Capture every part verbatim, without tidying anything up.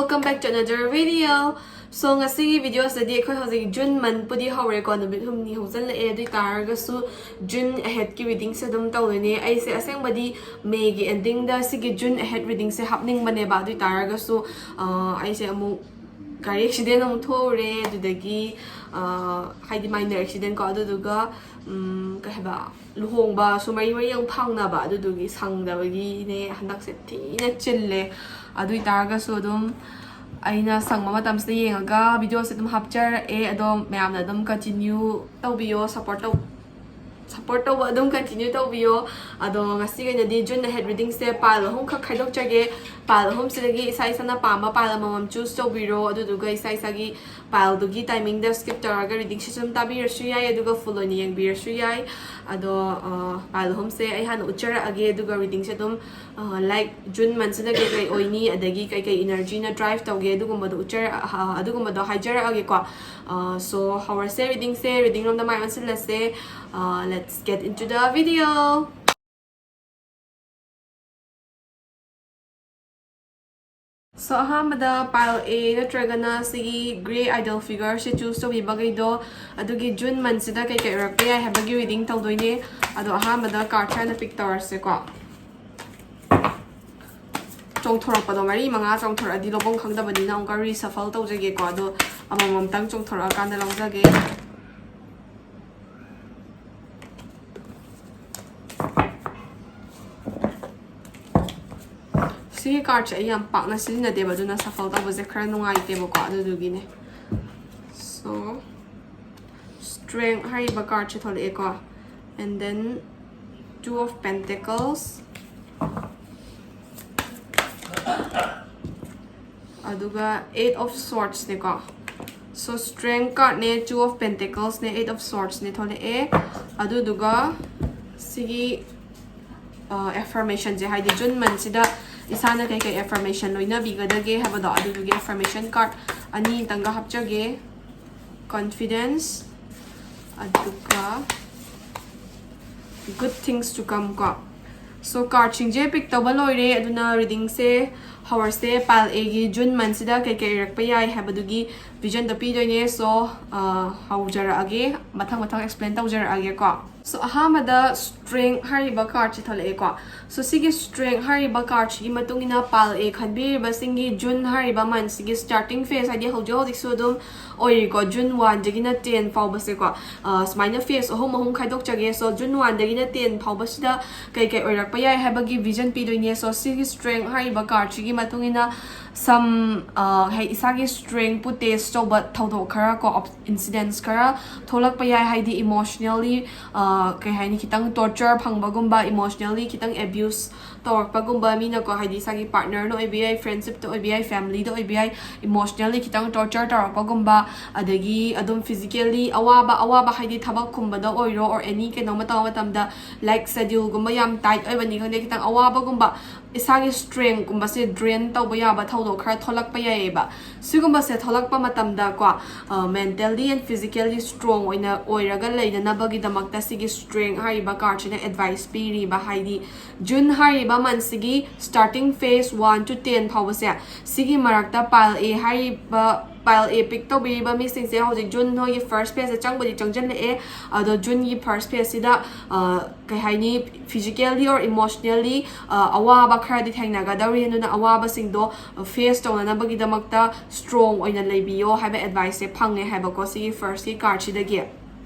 Welcome back to another video. So, ꯉꯁꯤꯒꯤ videoꯁꯤꯗꯗꯤ ꯑꯩꯈꯣꯏ ꯍꯧꯖꯤꯛ June monthꯄꯨꯗꯤ ꯍꯧꯔꯦꯀꯣ, ꯅꯨꯃꯤꯠ ꯍꯨꯝꯅꯤ ꯍꯧꯖꯤꯜꯂꯛꯑꯦ꯫ ꯑꯗꯨ ꯑꯣꯏ ꯇꯥꯔꯒꯁꯨ June aheadꯀꯤ readingꯁꯦ ꯑꯗꯨꯝ ꯇꯧꯗꯣꯏꯅꯦ꯫ ꯑꯩꯁꯦ ꯑꯁꯦꯡꯕꯗꯤ Mayꯒꯤ endingꯗ ꯁꯤꯒꯤ June ahead readingꯁꯦ ꯍꯥꯞꯅꯤꯡꯕꯅꯦꯕ꯫ ꯑꯗꯨ ꯑꯣꯏ ꯇꯥꯔꯒꯁꯨ ꯑꯥ, ꯑꯩꯁꯦ ꯑꯃꯨꯛ ꯒꯥꯔꯤ accident ꯑꯃꯨꯛ ꯊꯣꯛꯎꯔꯦ꯫ ꯑꯗꯨꯗꯒꯤ ꯑꯥ, ꯍꯥꯏꯗꯤ minor accidentꯀꯣ, ꯑꯗꯨꯗꯨꯒ ꯎꯝ, ꯀꯩ ꯍꯥꯏꯕ, ꯂꯨꯍꯣꯡꯕꯁꯨ ꯃꯔꯤ ꯃꯔꯤ ꯑꯃꯨꯛ ꯐꯪꯅꯕ, ꯑꯗꯨꯗꯨꯒꯤ ꯁꯪꯗꯕꯒꯤꯅꯦ ꯍꯟꯗꯛꯁꯦ ꯊꯤꯅ ꯆꯤꯜꯂꯦ꯫ ꯑꯗꯨ ꯑꯣꯏ ꯇꯥꯔꯒꯁꯨ ꯑꯗꯨꯝ ꯑꯩꯅ ꯁꯪꯕ ꯃꯇꯝꯁꯤꯗ ꯌꯦꯡꯉꯒ videoꯁꯦ ꯑꯗꯨꯝ ꯍꯥꯞꯆꯔꯛꯑꯦ꯫ ꯑꯗꯣ ꯃꯌꯥꯝꯅ ꯑꯗꯨꯝ continue ꯇꯧꯕꯤꯌꯣ, support ꯇꯧ support ꯇꯧꯕ ꯑꯗꯨꯝ continue ꯇꯧꯕꯤꯌꯣ꯫ ꯑꯗꯣ ꯉꯁꯤꯒꯤ ꯑꯣꯏꯅꯗꯤ June ahead readingꯁꯦ pile ꯑꯍꯨꯝꯈꯛ ꯈꯥꯏꯗꯣꯛꯆꯒꯦ꯫ Pile ꯑꯍꯨꯝꯁꯤꯗꯒꯤ ꯏꯁꯥ ꯏꯁꯥꯅ ꯄꯥꯝꯕ pile ꯑꯃꯃꯝ choose ꯇꯧꯕꯤꯔꯣ꯫ ꯑꯗꯨꯗꯨꯒ ꯏꯁꯥ ꯏꯁꯥꯒꯤ pileꯗꯨꯒꯤ timingꯗ skip ꯇꯧꯔꯒ readingꯁꯦ ꯁꯨꯝ ꯇꯥꯕꯤꯔꯁꯨ ꯌꯥꯏ, ꯑꯗꯨꯒ full ꯑꯣꯏꯅ ꯌꯦꯡꯕꯤꯔꯁꯨ ꯌꯥꯏ꯫ ꯑꯗꯣ ꯑꯥ, pile ꯑꯍꯨꯝꯁꯦ ꯑꯩ ꯍꯥꯟꯅ ꯎꯠꯆꯔꯛꯑꯒꯦ, ꯑꯗꯨꯒ readingꯁꯦ ꯑꯗꯨꯝ ꯑꯥ, like June monthꯁꯤꯅ ꯀꯩꯀꯩ ꯑꯣꯏꯅꯤ, ꯑꯗꯒꯤ ꯀꯩꯀꯩ energyꯅ drive ꯇꯧꯒꯦ, ꯑꯗꯨꯒꯨꯝꯕꯗꯣ ꯎꯠꯆꯔꯛ ꯑꯥ, ꯑꯗꯨꯒꯨꯝꯕꯗꯣ ꯍꯥꯏꯖꯔꯛꯑꯒꯦꯀꯣ꯫ ꯑꯥ, so ꯍꯧꯔꯁꯦ readingꯁꯦ, reading ꯔꯣꯝꯗ ꯃꯥꯏ ꯑꯣꯟꯁꯤꯜꯂꯁꯦ꯫ ꯑꯥ, let's get into the video. So ꯑꯍꯥꯟꯕꯗ pile A ꯅꯠꯇ꯭ꯔꯒꯅ ꯁꯤꯒꯤ grey idol figureꯁꯦ choose ꯇꯧꯕꯤꯕꯈꯩꯗꯣ, ꯑꯗꯨꯒꯤ June monthꯁꯤꯗ ꯀꯩꯀꯩ ꯑꯣꯏꯔꯛꯄ ꯌꯥꯏ ꯍꯥꯏꯕꯒꯤ reading ꯇꯧꯗꯣꯏꯅꯦ꯫ ꯑꯗꯣ ꯑꯍꯥꯟꯕꯗ cardꯁꯦ ꯍꯥꯟꯅ pick ꯇꯧꯔꯁꯦꯀꯣ꯫ ꯆꯣꯡꯊꯣꯔꯛꯄꯗꯣ ꯃꯔꯤ ꯃꯉꯥ ꯆꯣꯡꯊꯣꯔꯛꯑꯗꯤ ꯂꯧꯐꯝ ꯈꯪꯗꯕꯅꯤꯅ ꯑꯃꯨꯛꯀ reshuffle ꯇꯧꯖꯒꯦꯀꯣ꯫ ꯑꯗꯣ ꯑꯃꯃꯝꯇꯪ ꯆꯣꯡꯊꯣꯔꯛꯑꯀꯥꯟꯗ ꯂꯧꯖꯒꯦ꯫ ꯁꯤꯒꯤ cardꯁꯦ ꯑꯩ ꯌꯥꯝ ꯄꯥꯛꯅ ꯁꯤꯖꯤꯟꯅꯗꯦꯕ, ꯑꯗꯨꯅ shuffle ꯇꯧꯕꯁꯦ ꯈꯔ ꯅꯨꯡꯉꯥꯏꯇꯦꯕꯀꯣ, ꯑꯗꯨꯗꯨꯒꯤꯅꯦ꯫ So Strength ꯍꯥꯏꯔꯤꯕ cardꯁꯦ ꯊꯣꯛꯂꯛꯑꯦꯀꯣ, and then Two of Pentacles, ꯑꯗꯨꯒ Eight of Swordsꯅꯦꯀꯣ꯫ So Strength cardꯅꯦ, Two of Pentaclesꯅꯦ, Eight of Swordsꯅꯦ ꯊꯣꯛꯂꯛꯑꯦ꯫ ꯑꯗꯨꯗꯨꯒ ꯁꯤꯒꯤ affirmationꯁꯦ, ꯍꯥꯏꯗꯤ June monthꯁꯤꯗ ꯏꯁꯥꯅ ꯀꯩꯀꯩ affirmation ꯂꯣꯏꯅꯕꯤꯒꯗꯒꯦ ꯍꯥꯏꯕꯗꯣ, ꯑꯗꯨꯗꯨꯒꯤ affirmation card ꯑꯅꯤꯇꯪꯒ ꯍꯥꯞꯆꯒꯦ꯫ Confidence, ꯑꯗꯨꯒ Good Things to Come ꯀꯣ꯫ So cardꯁꯤꯡꯁꯦ pick ꯇꯧꯕ ꯂꯣꯏꯔꯦ, ꯑꯗꯨꯅ readingꯁꯦ ꯍꯧꯔꯁꯦ꯫ Pile A ꯒꯤ June month ꯁꯤꯗ ꯀꯩꯀꯩ ꯑꯣꯏꯔꯛꯄ ꯌꯥꯏ ꯍꯥꯏꯕꯗꯨꯒꯤ vision ꯗꯣ ꯄꯤꯗꯣꯏꯅꯦ꯫ So, ꯑ, ꯍꯧꯖꯔꯛꯑꯒꯦ, ꯃꯊꯪ ꯃꯊꯪ explain ꯇꯧꯖꯔꯛꯑꯒꯦꯀꯣ꯫ So, ꯑꯍꯥꯟꯕꯗ Strength ꯍꯥꯏꯔꯤꯕ card ꯁꯤ ꯊꯣꯛꯂꯛꯑꯦꯀꯣ꯫ So, ꯁꯤꯒꯤ Strength ꯍꯥꯏꯔꯤꯕ card ꯁꯤꯒꯤ ꯃꯇꯨꯡ ꯏꯟꯅ Pile A ꯈꯟꯕꯤꯔꯤꯕꯁꯤꯡꯒꯤ June ꯍꯥꯏꯔꯤꯕ month ꯁꯤꯒꯤ starting phase, ꯍꯥꯏꯗꯤ ꯍꯧꯖꯤꯛ ꯍꯧꯖꯤꯛꯁꯨ ꯑꯗꯨꯝ ꯑꯣꯏꯔꯤꯀꯣ, June one ꯗꯒꯤꯅ ten ꯐꯥꯎꯕꯁꯦꯀꯣ꯫ ꯑ, ꯁꯨꯃꯥꯏꯅ phase ꯑꯍꯨꯝ ꯑꯍꯨꯝ ꯈꯥꯏꯗꯣꯛꯆꯒꯦ꯫ So, June one ꯗꯒꯤꯅ ten ꯐꯥꯎꯕꯁꯤꯗ ꯀꯩ ꯀꯩ ꯑꯣꯏꯔꯛꯄ ꯌꯥꯏ ꯍꯥꯏꯕꯒꯤ vision ꯄꯤꯗꯣꯏꯅꯦ꯫ So, ꯁꯤꯒꯤ Strength ꯍꯥꯏꯔꯤꯕ card ꯁꯤꯒꯤ ꯃꯇꯨꯡ ꯏꯟꯅ some, ꯑ, ꯍꯥꯏ, ꯏꯁꯥꯒꯤ strength ꯄꯨ test ꯇꯧꯕ ꯊꯧꯗꯣꯛ ꯈꯔ ꯀꯣ, incidents ꯈꯔ ꯊꯣꯛꯂꯛꯄ ꯌꯥꯏ꯫ ꯍꯥꯏꯗꯤ emotionally, ꯑ, ꯀꯩ ꯍꯥꯏꯅꯤ, ꯈꯤꯇꯪ torture ꯐꯪꯕꯒꯨꯝꯕ, emotionally ꯈꯤꯇꯪ abuse ꯇꯧꯔꯛꯄꯒꯨꯝꯕ, ꯃꯤꯅꯀꯣ, ꯍꯥꯏꯗꯤ ꯏꯁꯥꯒꯤ partner ꯅ ꯑꯣꯏꯕ ꯌꯥꯏ, friendship ꯇ ꯑꯣꯏꯕ ꯌꯥꯏ, family ꯗ ꯑꯣꯏꯕ ꯌꯥꯏ, emotionally ꯈꯤꯇꯪ torture ꯇꯧꯔꯛꯄꯒꯨꯝꯕ, ꯑꯗꯒꯤ ꯑꯗꯨꯝ physically ꯑꯋꯥꯕ, ꯑꯋꯥꯕ ꯍꯥꯏꯗꯤ ꯊꯕꯛꯀꯨꯝꯕꯗ ꯑꯣꯏꯔꯣ, or any ꯀꯩꯅꯣꯝꯃ ꯇꯧꯕ ꯃꯇꯝꯗ, like, schedule ꯒꯨꯝꯕ ꯌꯥꯝ tight ꯑꯣꯏꯕꯅꯤ ꯈꯪꯗꯦ, ꯈꯤꯇꯪ ꯑꯋꯥꯕꯒꯨꯝꯕ, ꯏꯁꯥꯒꯤ strength ꯀꯨꯝꯕꯁꯦ drain ꯇꯧꯕ ꯌꯥꯕ ꯊꯧꯗꯣꯛ ꯈꯔ ꯊꯣꯛꯂꯛꯄ ꯌꯥꯏꯌꯦꯕ꯫ ꯁꯤꯒꯨꯝꯕꯁꯦ ꯊꯣꯛꯂꯛꯄ ꯃꯇꯝꯗ ꯀꯣ, ꯑ, mentally and physically strong ꯑꯣꯏꯅ ꯑꯣꯏꯔꯒ ꯂꯩꯅꯅꯕꯒꯤꯗꯃꯛꯇ ꯁꯤꯒꯤ Strength ꯍꯥꯏꯔꯤꯕ card ꯁꯤꯅ advice ꯄꯤꯔꯤꯕ, ꯍꯥꯏꯗꯤ June ꯍꯥꯏꯔꯤꯕ month ꯁꯤꯒꯤ starting phase one to ten ꯐꯥꯎꯕꯁꯦ, ꯁꯤꯒꯤ ꯃꯔꯛꯇ Pile A ꯍꯥꯏꯔꯤꯕ, Pile A pick ꯇꯧꯕꯤꯔꯤꯕ ꯃꯤꯁꯤꯡꯁꯦ ꯍꯧꯖꯤꯛ June ꯅꯣꯏꯒꯤ first phase ꯇ ꯆꯪꯕꯨꯗꯤ ꯆꯪꯁꯤꯜꯂꯛꯑꯦ꯫ ꯑꯗꯣ June ꯒꯤ first phase ꯁꯤꯗ, ꯑ, ꯀꯩ ꯍꯥꯏꯅꯤ, physically or emotionally, ꯑ, ꯑꯋꯥꯕ ꯈꯔꯗꯤ ꯊꯦꯡꯅꯒꯗꯧꯔꯤ꯫ ꯑꯗꯨꯅ ꯑꯋꯥꯕꯁꯤꯡꯗꯣ, ꯑ, face ꯇꯧꯅꯅꯕꯒꯤꯗꯃꯛꯇ strong ꯑꯣꯏꯅ ꯂꯩꯕꯤꯌꯣ ꯍꯥꯏꯕ advice ꯁꯦ ꯐꯪꯉꯦ ꯍꯥꯏꯕꯀꯣ, ꯁꯤꯒꯤ first ꯀꯤ card ꯁꯤꯗꯒꯤ꯫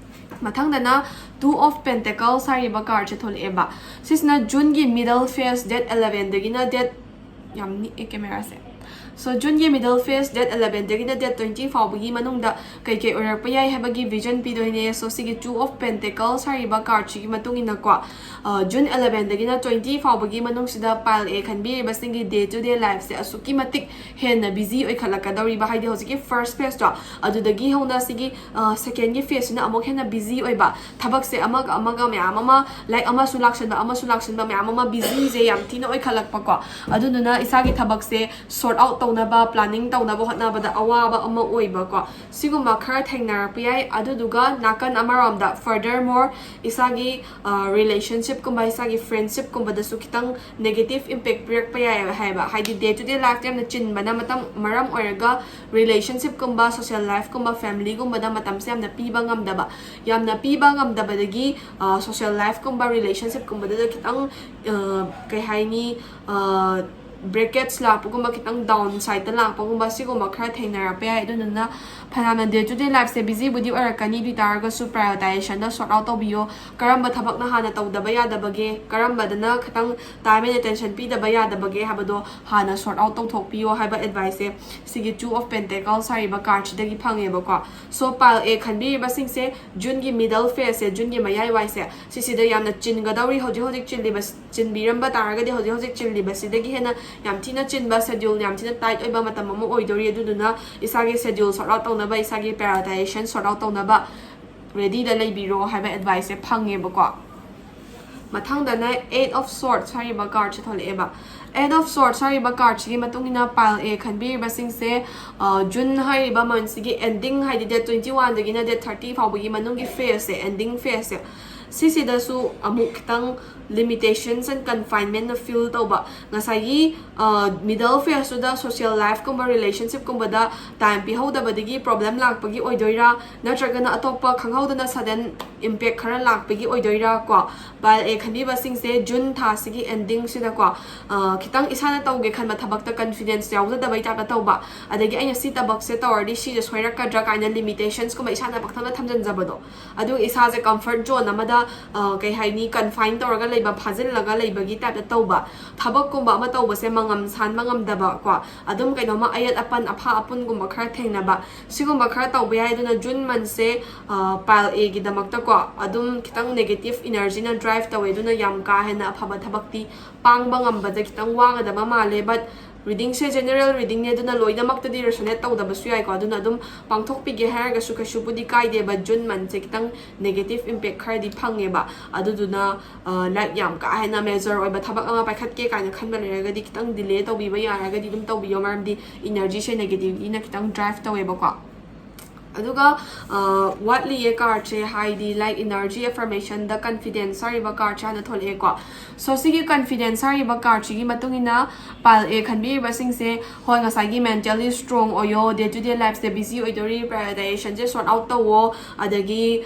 ꯃꯊꯪꯗꯅ Two of Pentacles ꯍꯥꯏꯔꯤꯕ card ꯁꯦ ꯊꯣꯛꯂꯛꯑꯦꯕ꯫ ꯁꯤꯁꯤꯅ June ꯒꯤ middle phase, date eleven ꯗꯒꯤꯅ date, ꯌꯥꯝ ꯅꯤꯛꯑꯦ camera ꯁꯦ꯫ So, June ꯒꯤ middle phase, date eleven ꯗꯒꯤꯅ date twenty ꯐꯥꯎꯕꯒꯤ ꯃꯅꯨꯡꯗ ꯀꯩ ꯀꯩ ꯑꯣꯏꯔꯛꯄ ꯌꯥꯏ ꯍꯥꯏꯕꯒꯤ vision ꯄꯤꯗꯣꯏꯅꯦ꯫ So, ꯁꯤꯒꯤ Two of Pentacles ꯍꯥꯏꯔꯤꯕ card ꯁꯤꯒꯤ ꯃꯇꯨꯡ ꯏꯟꯅꯀꯣ, ꯑ, June eleven ꯗꯒꯤꯅ twenty ꯐꯥꯎꯕꯒꯤ ꯃꯅꯨꯡꯁꯤꯗ Pile A ꯈꯟꯕꯤꯔꯤꯕꯁꯤꯡꯒꯤ day to day life ꯁꯦ ꯑꯁꯨꯛꯀꯤ ꯃꯇꯤꯛ ꯍꯦꯟꯅ busy ꯑꯣꯏꯈꯠꯂꯛꯀꯗꯧꯔꯤꯕ, ꯍꯥꯏꯗꯤ ꯍꯧꯖꯤꯛꯀꯤ first phase ꯇꯣ, ꯑꯗꯨꯗꯒꯤ ꯍꯧꯅ ꯁꯤꯒꯤ, ꯑ, second ꯒꯤ phase ꯁꯤꯅ ꯑꯃꯨꯛ ꯍꯦꯟꯅ busy ꯑꯣꯏꯕ, ꯊꯕꯛꯁꯦ ꯑꯃꯒ ꯑꯃꯒ ꯃꯌꯥꯝ ꯑꯃ, like, ꯑꯃꯁꯨ ꯂꯥꯛꯁꯟꯕ, ꯑꯃꯁꯨ ꯂꯥꯛꯁꯟꯕ, ꯃꯌꯥꯝ ꯑꯃ busy ꯁꯦ ꯌꯥꯝ ꯊꯤꯅ ꯑꯣꯏꯈꯠꯂꯛꯄꯀꯣ꯫ ꯑꯗꯨꯗꯨꯅ ꯏꯁꯥꯒꯤ ꯊꯕꯛꯁꯦ sort out ꯇꯧꯅꯕ, planning ꯇꯧꯅꯕ ꯍꯣꯠꯅꯕꯗ ꯑꯋꯥꯕ ꯑꯃ ꯑꯣꯏꯕꯀꯣ, ꯁꯤꯒꯨꯝꯕ ꯈꯔ ꯊꯦꯡꯅꯔꯛꯄ ꯌꯥꯏ꯫ ꯑꯗꯨꯗꯨꯒ ꯅꯥꯀꯟ ꯑꯃꯔꯣꯝꯗ, furthermore, ꯏꯁꯥꯒꯤ relationshipꯀꯨꯝꯕ, ꯏꯁꯥꯒꯤ friendshipꯀꯨꯝꯕꯗꯁꯨ ꯈꯤꯇꯪ negative impact ꯄꯤꯔꯛꯄ ꯌꯥꯏ ꯍꯥꯏꯕ꯫ ꯍꯥꯏꯗꯤ day to day lifeꯇ ꯌꯥꯝꯅ ꯆꯤꯟꯕꯅ ꯃꯇꯝ, ꯃꯔꯝ ꯑꯣꯏꯔꯒ relationshipꯀꯨꯝꯕ, social lifeꯀꯨꯝꯕ, familyꯒꯨꯝꯕꯗ ꯃꯇꯝꯁꯦ ꯌꯥꯝꯅ ꯄꯤꯕ ꯉꯝꯗꯕ, ꯌꯥꯝꯅ ꯄꯤꯕ ꯉꯝꯗꯕꯗꯒꯤ social lifeꯀꯨꯝꯕ, relationshipꯀꯨꯝꯕꯗꯨꯗ ꯈꯤꯇꯪ, ꯀꯩ ꯍꯥꯏꯅꯤ, breakage ꯂꯥꯛꯄꯒꯨꯝꯕ, ꯈꯤꯇꯪ downsideꯇ ꯂꯥꯛꯄꯒꯨꯝꯕ, ꯁꯤꯒꯨꯝꯕ ꯈꯔ ꯊꯦꯡꯅꯔꯛꯄ ꯌꯥꯏ꯫ ꯑꯗꯨꯗꯨꯅ ꯐꯅꯌꯥꯝꯅ day to day lifeꯁꯦ busyꯕꯨꯗꯤ ꯑꯣꯏꯔꯛꯀꯅꯤ, ꯑꯗꯨ ꯑꯣꯏ ꯇꯥꯔꯒꯁꯨ prioritizationꯗ sort out ꯇꯧꯕꯤꯌꯣ꯫ ꯀꯔꯝꯕ ꯊꯕꯛꯅ ꯍꯥꯟꯅ ꯇꯧꯗꯕ ꯌꯥꯗꯕꯒꯦ, ꯀꯔꯝꯕꯗꯅ ꯈꯤꯇꯪ time and attention ꯄꯤꯗꯕ ꯌꯥꯗꯕꯒꯦ ꯍꯥꯏꯕꯗꯣ ꯍꯥꯟꯅ sort out ꯇꯧꯊꯣꯛꯄꯤꯌꯣ ꯍꯥꯏꯕ adviceꯁꯦ ꯁꯤꯒꯤ Two of Pentacles ꯍꯥꯏꯔꯤꯕ cardꯁꯤꯗꯒꯤ ꯐꯪꯉꯦꯕꯀꯣ꯫ So, pile A ꯈꯟꯕꯤꯔꯤꯕꯁꯤꯡꯁꯦ, Juneꯒꯤ middle phaseꯁꯦ, Juneꯒꯤ ꯃꯌꯥꯏ ꯋꯥꯏꯁꯦ, ꯁꯤꯁꯤꯗ ꯌꯥꯝꯅ ꯆꯤꯟꯒꯗꯧꯔꯤ꯫ ꯍꯧꯖꯤꯛ ꯍꯧꯖꯤꯛ ꯆꯤꯜꯂꯤꯕ, ꯆꯤꯟꯕꯤꯔꯝꯕ ꯇꯥꯔꯒꯗꯤ ꯍꯧꯖꯤꯛ ꯍꯧꯖꯤꯛ ꯆꯤꯜꯂꯤꯕꯁꯤꯗꯒꯤ ꯍꯦꯟꯅ ꯌꯥꯝ ꯊꯤꯅ ꯆꯤꯟꯕ, schedule ꯌꯥꯝ ꯊꯤꯅ tight ꯑꯣꯏꯕ ꯃꯇꯝ ꯑꯃ ꯑꯣꯏꯗꯣꯔꯤ꯫ ꯑꯗꯨꯗꯨꯅ ꯏꯁꯥꯒꯤ schedule sort out ꯇꯧꯅꯕ, ꯏꯁꯥꯒꯤ prioritization sort out ꯇꯧꯅꯕ readyꯗ ꯂꯩꯕꯤꯔꯣ ꯍꯥꯏꯕ adviceꯁꯦ ꯐꯪꯉꯦꯕꯀꯣ꯫ ꯃꯊꯪꯗꯅ Eight of Swords ꯍꯥꯏꯔꯤꯕ cardꯁꯦ ꯊꯣꯛꯂꯛꯑꯦꯕ꯫ Eight of Swords ꯍꯥꯏꯔꯤꯕ cardꯁꯤꯒꯤ ꯃꯇꯨꯡ ꯏꯟꯅ pile A ꯈꯟꯕꯤꯔꯤꯕꯁꯤꯡꯁꯦ, June ꯍꯥꯏꯔꯤꯕ monthꯁꯤꯒꯤ ending, ꯍꯥꯏꯗꯤ date twenty oneꯗꯒꯤꯅ date thirty ꯐꯥꯎꯕꯒꯤ ꯃꯅꯨꯡꯒꯤ phaseꯁꯦ, ending phaseꯁꯦ, ꯁꯤꯁꯤꯗꯁꯨ ꯑꯃꯨꯛ ꯈꯤꯇꯪ limitations and confinementꯅ feel ꯇꯧꯕ, ꯉꯁꯥꯏꯒꯤ middle phaseꯇꯨꯗ social lifeꯀꯨꯝꯕ, relationshipꯀꯨꯝꯕꯗ time ꯄꯤꯍꯧꯗꯕꯗꯒꯤ problem ꯂꯥꯛꯄꯒꯤ ꯑꯣꯏꯗꯣꯏꯔꯥ, ꯅꯠꯇ꯭ꯔꯒꯅ ꯑꯇꯣꯞꯄ ꯈꯪꯍꯧꯗꯅ sudden impact ꯈꯔ ꯂꯥꯛꯄꯒꯤ ꯑꯣꯏꯗꯣꯏꯔꯥ ꯀꯣ? Pile A ꯈꯟꯕꯤꯕꯁꯤꯡꯁꯦ June ꯊꯥꯁꯤꯒꯤ endingꯁꯤꯗꯀꯣ, ꯈꯤꯇꯪ ꯏꯁꯥꯅ ꯇꯧꯒꯦ ꯈꯟꯕ ꯊꯕꯛꯇ confidence ꯌꯥꯎꯖꯗꯕꯩ typeꯇ ꯇꯧꯕ, ꯑꯗꯒꯤ ꯑꯩꯅ ꯁꯤ ꯊꯕꯛꯁꯦ ꯇꯧꯔꯗꯤ ꯁꯤꯁꯦ ꯁꯣꯏꯔꯛꯀꯗ꯭ꯔꯥ ꯀꯥꯏꯅ limitationsꯀꯨꯝꯕ ꯏꯁꯥꯅ ꯄꯪꯊꯝꯗ ꯊꯝꯖꯤꯟꯖꯕꯗꯣ, ꯑꯗꯨꯒ ꯏꯁꯥꯁꯦ comfort zone ꯑꯃꯗ, ꯀꯩ ꯍꯥꯏꯅꯤ, confine ꯇꯧꯔꯒ ꯂꯩꯕ, ꯐꯥꯖꯤꯜꯂꯒ ꯂꯩꯕꯒꯤ typeꯇ ꯇꯧꯕ, ꯊꯕꯛꯀꯨꯝꯕ ꯑꯃ ꯇꯧꯕꯁꯦ ꯃꯉꯝ ꯁꯥꯟꯕ ꯉꯝꯗꯕ ꯀꯣ, ꯑꯗꯨꯝ ꯀꯩꯅꯣꯝꯃ ꯑꯌꯦꯠ ꯑꯄꯟ, ꯑꯐꯥ ꯑꯄꯨꯟꯒꯨꯝꯕ ꯈꯔ ꯊꯦꯡꯅꯕ, ꯁꯤꯒꯨꯝꯕ ꯈꯔ ꯇꯧꯕ ꯌꯥꯏ꯫ ꯑꯗꯨꯅ June monthꯁꯦ pile Aꯒꯤꯗꯃꯛꯇꯀꯣ ꯑꯗꯨꯝ ꯈꯤꯇꯪ negative energyꯅ drive ꯇꯧꯋꯦ, ꯑꯗꯨꯅ ꯌꯥꯝ ꯀꯥ ꯍꯦꯟꯅ ꯑꯐꯕ ꯊꯕꯛꯇꯤ ꯄꯥꯡꯕ ꯉꯝꯕꯗ ꯈꯤꯇꯪ ꯋꯥꯒꯗꯕ ꯃꯥꯜꯂꯦ꯫ But Readingꯁꯦ general readingꯅꯦ, ꯑꯗꯨꯅ ꯂꯣꯏꯅꯃꯛꯇꯗꯤ resonate ꯇꯧꯗꯕꯁꯨ ꯌꯥꯏꯀꯣ꯫ ꯑꯗꯨꯅ ꯑꯗꯨꯝ ꯄꯥꯡꯊꯣꯛꯄꯤꯒꯦ ꯍꯥꯏꯔꯒꯁꯨ ꯀꯩꯁꯨꯕꯨꯗꯤ ꯀꯥꯏꯗꯦꯕ꯫ June monthꯁꯦ ꯈꯤꯇꯪ negative impact ꯈꯔꯗꯤ ꯐꯪꯉꯦꯕ꯫ ꯑꯗꯨꯗꯨꯅ ꯂꯥꯏꯛ ꯌꯥꯝ ꯀꯥ ꯍꯦꯟꯅ major ꯑꯣꯏꯕ ꯊꯕꯛ ꯑꯃ ꯄꯥꯏꯈꯠꯀꯦ ꯀꯥꯏꯅ ꯈꯟꯕ ꯂꯩꯔꯒꯗꯤ ꯈꯤꯇꯪ delay ꯇꯧꯕꯤꯕ ꯌꯥꯔꯒꯗꯤ ꯑꯗꯨꯝ ꯇꯧꯕꯤꯌꯣ, ꯃꯔꯝꯗꯤ energyꯁꯦ negativityꯅ ꯈꯤꯇꯪ drive ꯇꯧꯋꯦꯕꯀꯣ꯫ ꯑꯗꯨꯒ ꯋꯥꯠꯂꯤꯌꯦ cardꯁꯦ, ꯍꯥꯏꯗꯤ ꯂꯥꯏꯛ energy affirmationꯗ confidence ꯍꯥꯏꯔꯤꯕ cardꯁꯦ ꯍꯥꯟꯅ ꯊꯣꯛꯂꯛꯑꯦꯀꯣ꯫ So ꯁꯤꯒꯤ confidence ꯍꯥꯏꯔꯤꯕ cardꯁꯤꯒꯤ ꯃꯇꯨꯡ ꯏꯟꯅ pile A ꯈꯟꯕꯤꯔꯤꯕꯁꯤꯡꯁꯦ, ꯍꯣꯏ, ꯉꯁꯥꯏꯒꯤ mentally strong ꯑꯣꯏꯌꯣ, day to day lifeꯁꯦ busy ꯑꯣꯏꯗꯣꯔꯤ, prioritizationꯁꯦ sort out ꯇꯧꯋꯣ, ꯑꯗꯒꯤ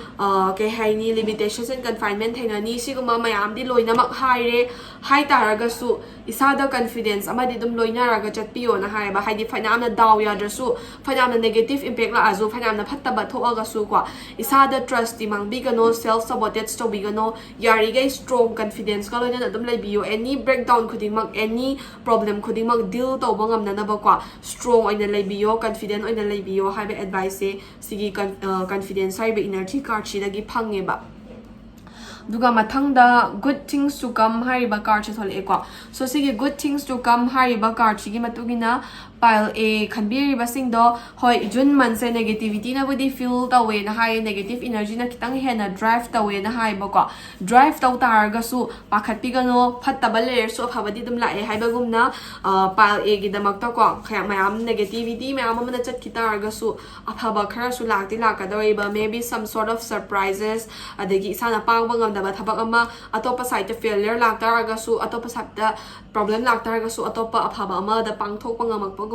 ꯀꯩ ꯍꯥꯏꯅꯤ, limitations and confinement ꯊꯦꯡꯅꯅꯤ, ꯁꯤꯒꯨꯝꯕ ꯃꯌꯥꯝꯗꯤ ꯂꯣꯏꯅꯃꯛ ꯍꯥꯏꯔꯦ꯫ ꯍꯥꯏ ꯇꯥꯔꯒꯁꯨ ꯏꯁꯥꯗ confidence ꯑꯃꯗꯤ ꯑꯗꯨꯝ ꯂꯣꯏꯅꯔꯒ ꯆꯠꯄꯤꯌꯣꯅ ꯍꯥꯏꯌꯦꯕ꯫ ꯍꯥꯏꯗꯤ ꯐꯅꯌꯥꯝꯅ ꯗꯥꯎ ꯌꯥꯗ꯭ꯔꯁꯨ, ꯐꯅꯌꯥꯝꯅ negative impact ꯂꯥꯛꯑꯁꯨ, ꯐꯅꯌꯥꯝꯅ ꯐꯠꯇꯕ ꯊꯣꯛꯑꯒꯁꯨ ꯀꯣ, ꯏꯁꯥꯗ trustꯇꯤ ꯃꯥꯡꯕꯤꯒꯅꯣ, self sabotage ꯇꯧꯕꯤꯒꯅꯣ, ꯌꯥꯔꯤꯈꯩ strong confidenceꯀ ꯂꯣꯏꯅꯅ ꯑꯗꯨꯝ ꯂꯩꯕꯤꯌꯣ꯫ Any breakdown ꯈꯨꯗꯤꯡꯃꯛ, any problem ꯈꯨꯗꯤꯡꯃꯛ deal ꯇꯧꯕ ꯉꯝꯅꯅꯕꯀꯣ, strong ꯑꯣꯏꯅ ꯂꯩꯕꯤꯌꯣ, confident ꯑꯣꯏꯅ ꯂꯩꯕꯤꯌꯣ ꯍꯥꯏꯕ adviceꯁꯦ ꯁꯤꯒꯤ con- confidence ꯍꯥꯏꯔꯤꯕ energy cardꯁꯤꯗꯒꯤ ꯐꯪꯉꯦꯕ꯫ ꯑꯗꯨꯒ ꯃꯊꯪꯗ good things to come ꯍꯥꯏꯔꯤꯕ cardꯁꯦ ꯊꯣꯛꯂꯛꯑꯦꯀꯣ꯫ So ꯁꯤꯒꯤ good things to come ꯍꯥꯏꯔꯤꯕ cardꯁꯤꯒꯤ ꯃꯇꯨꯡ ꯏꯟꯅ pile A ꯈꯟꯕꯤꯔꯤꯕꯁꯤꯡꯗꯣ, ꯍꯣꯏ, June monthꯁꯦ negativityꯅꯕꯨꯗꯤ feel ꯇꯧꯋꯦꯅ ꯍꯥꯏꯌꯦ, negative energyꯅ ꯈꯤꯇꯪ ꯍꯦꯟꯅ drive ꯇꯧꯋꯦꯅ ꯍꯥꯏꯌꯦꯕꯀꯣ꯫ Drive ꯇꯧ ꯇꯥꯔꯒꯁꯨ ꯄꯥꯈꯠꯄꯤꯒꯅꯣ, ꯐꯠꯇꯕ ꯂꯩꯔꯁꯨ ꯑꯐꯕꯗꯤ ꯑꯗꯨꯝ ꯂꯥꯛꯑꯦ ꯍꯥꯏꯕꯒꯨꯝꯅ pile Aꯒꯤꯗꯃꯛꯇꯀꯣ, ꯈꯔ ꯃꯌꯥꯝ negativity ꯃꯌꯥꯝ ꯑꯃꯅ ꯆꯠꯈꯤ ꯇꯥꯔꯒꯁꯨ ꯑꯐꯕ ꯈꯔꯁꯨ ꯂꯥꯛꯇꯤ ꯂꯥꯛꯀꯗꯧꯔꯤꯕ, maybe some sort of surprises, ꯑꯗꯒꯤ ꯏꯁꯥꯅ ꯄꯥꯡꯕ ꯉꯝꯗꯕ ꯊꯕꯛ ꯑꯃ, ꯑꯇꯣꯞꯄ sideꯇ failure ꯂꯥꯛꯇꯥꯔꯒꯁꯨ, ꯑꯇꯣꯞꯄ sideꯇ problem ꯂꯥꯛꯇꯥꯔꯒꯁꯨ, ꯑꯇꯣꯞꯄ ꯑꯐꯕ ꯑꯃꯗ ꯄꯥꯡꯊꯣꯛꯄ ꯉꯝꯃꯛꯄꯒꯨꯝꯕ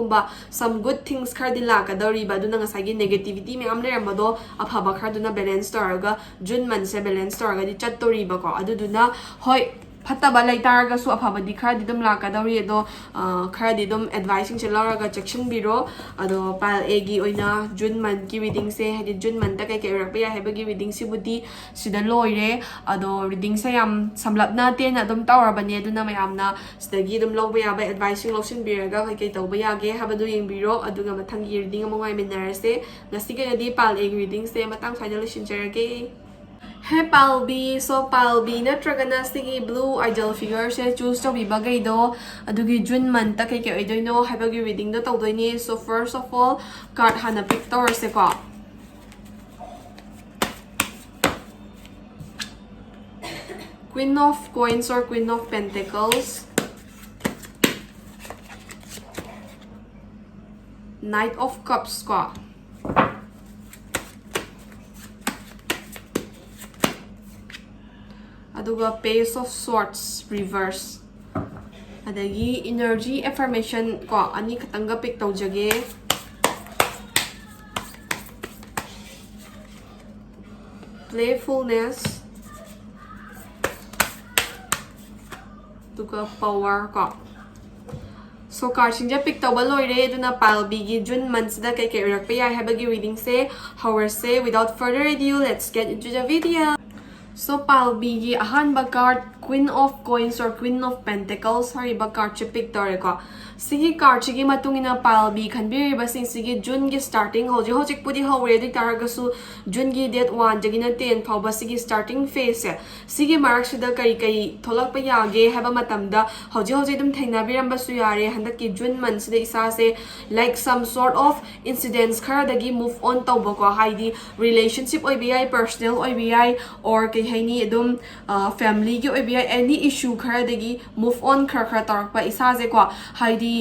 some good things ꯈꯔꯗꯤ ꯂꯥꯛꯀꯗꯧꯔꯤꯕ꯫ ꯑꯗꯨꯅ ꯉꯁꯥꯏꯒꯤ negativity ꯃꯌꯥꯝ ꯂꯩꯔꯝꯕꯗꯣ ꯑꯐꯕ ꯈꯔꯗꯨꯅ balance ꯇꯧꯔꯒ, June monthꯁꯦ balance ꯇꯧꯔꯒꯗꯤ ꯆꯠꯇꯣꯔꯤꯕꯀꯣ꯫ ꯑꯗꯨꯗꯨꯅ ꯍꯣꯏ, ꯐꯠꯇꯕ ꯂꯩꯇꯥꯔꯒꯁꯨ ꯑꯐꯕꯗꯤ ꯈꯔꯗꯤ ꯑꯗꯨꯝ ꯂꯥꯛꯀꯗꯧꯔꯤ꯫ ꯑꯗꯣ ꯈꯔꯗꯤ ꯑꯗꯨꯝ adviceꯁꯤꯡꯁꯦ ꯂꯧꯔꯒ ꯆꯦꯛꯁꯤꯟꯕꯤꯔꯣ꯫ ꯑꯗꯣ pile Aꯒꯤ ꯑꯣꯏꯅ June monthꯀꯤ readingꯁꯦ, ꯍꯥꯏꯗꯤ June monthꯇ ꯀꯩꯀꯩ ꯑꯣꯏꯔꯛꯄ ꯌꯥꯏ ꯍꯥꯏꯕꯒꯤ readingꯁꯤꯕꯨꯗꯤ ꯁꯤꯗ ꯂꯣꯏꯔꯦ꯫ ꯑꯗꯣ readingꯁꯦ ꯌꯥꯝ ꯁꯝꯂꯞꯅ ꯇꯦꯟꯅ ꯑꯗꯨꯝ ꯇꯧꯔꯕꯅꯦ, ꯑꯗꯨꯅ ꯃꯌꯥꯝꯅ ꯁꯤꯗꯒꯤ ꯑꯗꯨꯝ ꯂꯧꯕ ꯌꯥꯕ adviceꯁꯤꯡ ꯂꯧꯁꯤꯟꯕꯤꯔꯒ ꯀꯩꯀꯩ ꯇꯧꯕ ꯌꯥꯒꯦ ꯍꯥꯏꯕꯗꯨ ꯌꯦꯡꯕꯤꯔꯣ꯫ ꯑꯗꯨꯒ ꯃꯊꯪꯒꯤ reading ꯑꯃꯨꯛ ꯉꯥꯏꯃꯤꯟꯅꯔꯁꯦ꯫ ꯉꯁꯤꯒꯤ ꯑꯣꯏꯅꯗꯤ pile Aꯒꯤ readingꯁꯦ ꯃꯇꯥꯡ ꯁ꯭ꯋꯥꯏꯗ ꯂꯣꯏꯁꯤꯟꯖꯔꯒꯦ꯫ Hey ꯄꯥꯜꯕꯤ, so ꯄꯥꯜꯕꯤ ꯅꯠꯇ꯭ꯔꯒꯅ ꯁꯤꯒꯤ blue idol figure ꯁꯦ choose ꯇꯧꯕꯤꯕꯈꯩꯗꯣ ꯑꯗꯨꯒꯤ June month ꯇ ꯀꯩꯀꯩ ꯑꯣꯏꯗꯣꯏꯅꯣ ꯍꯥꯏꯕꯒꯤ reading ꯗꯣ ꯇꯧꯗꯣꯏꯅꯦ꯫ So first of all, card ꯍꯥꯟꯅ pick ꯇꯧꯔꯁꯦꯀꯣ꯫ Queen of Coins or Queen of Pentacles, Knight of Cups ꯀꯣ, ꯑꯗꯨꯒ Page of Swords reverse, ꯑꯗꯒꯤ energy affirmation ꯀꯣ ꯑꯅꯤ ꯈꯛꯇꯪꯒ pick ꯇꯧꯖꯒꯦ꯫ Playfulness, ꯑꯗꯨꯒ Power ꯀꯣ꯫ So card ꯁꯤꯡꯁꯦ pick ꯇꯧꯕ ꯂꯣꯏꯔꯦ, ꯑꯗꯨꯅ ꯄꯥꯜꯕꯤꯒꯤ June month ꯁꯤꯗ ꯀꯩꯀꯩ ꯑꯣꯏꯔꯛꯄ ꯌꯥꯏ ꯍꯥꯏꯕꯒꯤ reading say ꯍꯧꯔꯁꯦ꯫ Without further ado, let's get into the video. So ꯄꯥꯜꯕꯤꯒꯤ ꯑꯍꯥꯟꯕ card Queen of Coins or Queen of Pentacles ꯍꯥꯏꯔꯤꯕ card ꯁꯦ pick ꯇꯧꯔꯦꯀꯣ꯫ ꯁꯤꯒꯤ card ꯁꯤꯒꯤ ꯃꯇꯨꯡ ꯏꯟꯅ ꯄꯥꯜꯕꯤ ꯈꯟꯕꯤꯔꯤꯕꯁꯤꯡꯁꯤꯒꯤ June ꯒꯤ starting, ꯍꯧꯖꯤꯛ ꯍꯧꯖꯤꯛꯄꯨꯗꯤ ꯍꯧꯔꯦ, ꯑꯗꯨ ꯑꯣꯏ ꯇꯥꯔꯒꯁꯨ June ꯒꯤ date one ꯗꯒꯤꯅ ten ꯐꯥꯎꯕ ꯁꯤꯒꯤ starting phase ꯁꯦ, ꯁꯤꯒꯤ ꯃꯔꯛꯁꯤꯗ ꯀꯔꯤ ꯀꯔꯤ ꯊꯣꯛꯂꯛꯄ ꯌꯥꯒꯦ ꯍꯥꯏꯕ ꯃꯇꯝꯗ, ꯍꯧꯖꯤꯛ ꯍꯧꯖꯤꯛ ꯑꯗꯨꯝ ꯊꯦꯡꯅꯕꯤꯔꯝꯕꯁꯨ ꯌꯥꯔꯦ꯫ ꯍꯟꯗꯛꯀꯤ June month ꯁꯤꯗ ꯏꯁꯥꯁꯦ, like, some sort of incidents ꯈꯔꯗꯒꯤ move on ꯇꯧꯕꯀꯣ, ꯍꯥꯏꯗꯤ relationship ꯑꯣꯏꯕ ꯌꯥꯏ, personal ꯑꯣꯏꯕ ꯌꯥꯏ, or ꯀꯩ ꯍꯥꯏꯅꯤ, ꯑꯗꯨꯝ family ꯒꯤ ꯑꯣꯏꯕ ꯌꯥꯏ, any issue ꯈꯔꯗꯒꯤ move on ꯈꯔ ꯈꯔ ꯇꯧꯔꯛꯄ ꯏꯁꯥꯁꯦꯀꯣ꯫ ꯍꯥꯏꯗꯤ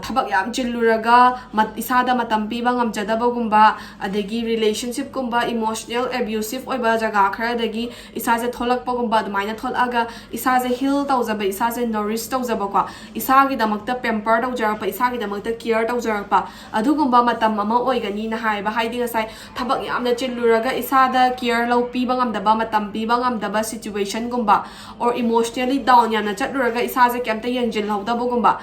ꯊꯕꯛ ꯌꯥꯝ ꯆꯤꯜꯂꯨꯔꯒ ꯏꯁꯥꯗ ꯃꯇꯝ ꯄꯤꯕ ꯉꯝꯖꯗꯕꯒꯨꯝꯕ, ꯑꯗꯒꯤ relationship ꯀꯨꯝꯕ emotional abusive ꯑꯣꯏꯕ ꯖꯒꯥ ꯈꯔꯗꯒꯤ ꯏꯁꯥꯁꯦ ꯊꯣꯛꯂꯛꯄꯒꯨꯝꯕ, ꯑꯗꯨꯃꯥꯏꯅ ꯊꯣꯛꯂꯛꯑꯒ ꯏꯁꯥꯁꯦ heal ꯇꯧꯖꯕ, ꯏꯁꯥꯁꯦ nourish ꯇꯧꯖꯕꯀꯣ, ꯏꯁꯥꯒꯤꯗꯃꯛꯇ pamper ꯇꯧꯖꯔꯛꯄ, ꯏꯁꯥꯒꯤꯗꯃꯛꯇ care ꯇꯧꯖꯔꯛꯄ, ꯑꯗꯨꯒꯨꯝꯕ ꯃꯇꯝ ꯑꯃ ꯑꯣꯏꯒꯅꯤꯅ ꯍꯥꯏꯌꯦꯕ꯫ ꯍꯥꯏꯗꯤ ꯉꯁꯥꯏ ꯊꯕꯛ ꯌꯥꯝꯅ ꯆꯤꯜꯂꯨꯔꯒ ꯏꯁꯥꯗ care ꯂꯧ ꯄꯤꯕ ꯉꯝꯗꯕ, ꯃꯇꯝ ꯄꯤꯕ ꯉꯝꯗꯕ situation ꯒꯨꯝꯕ, or emotionally down ꯌꯥꯝꯅ ꯆꯠꯂꯨꯔꯒ ꯏꯁꯥꯁꯦ ꯀꯩꯝꯇ ꯌꯦꯡꯁꯤꯜꯍꯧꯗꯕꯒꯨꯝꯕ,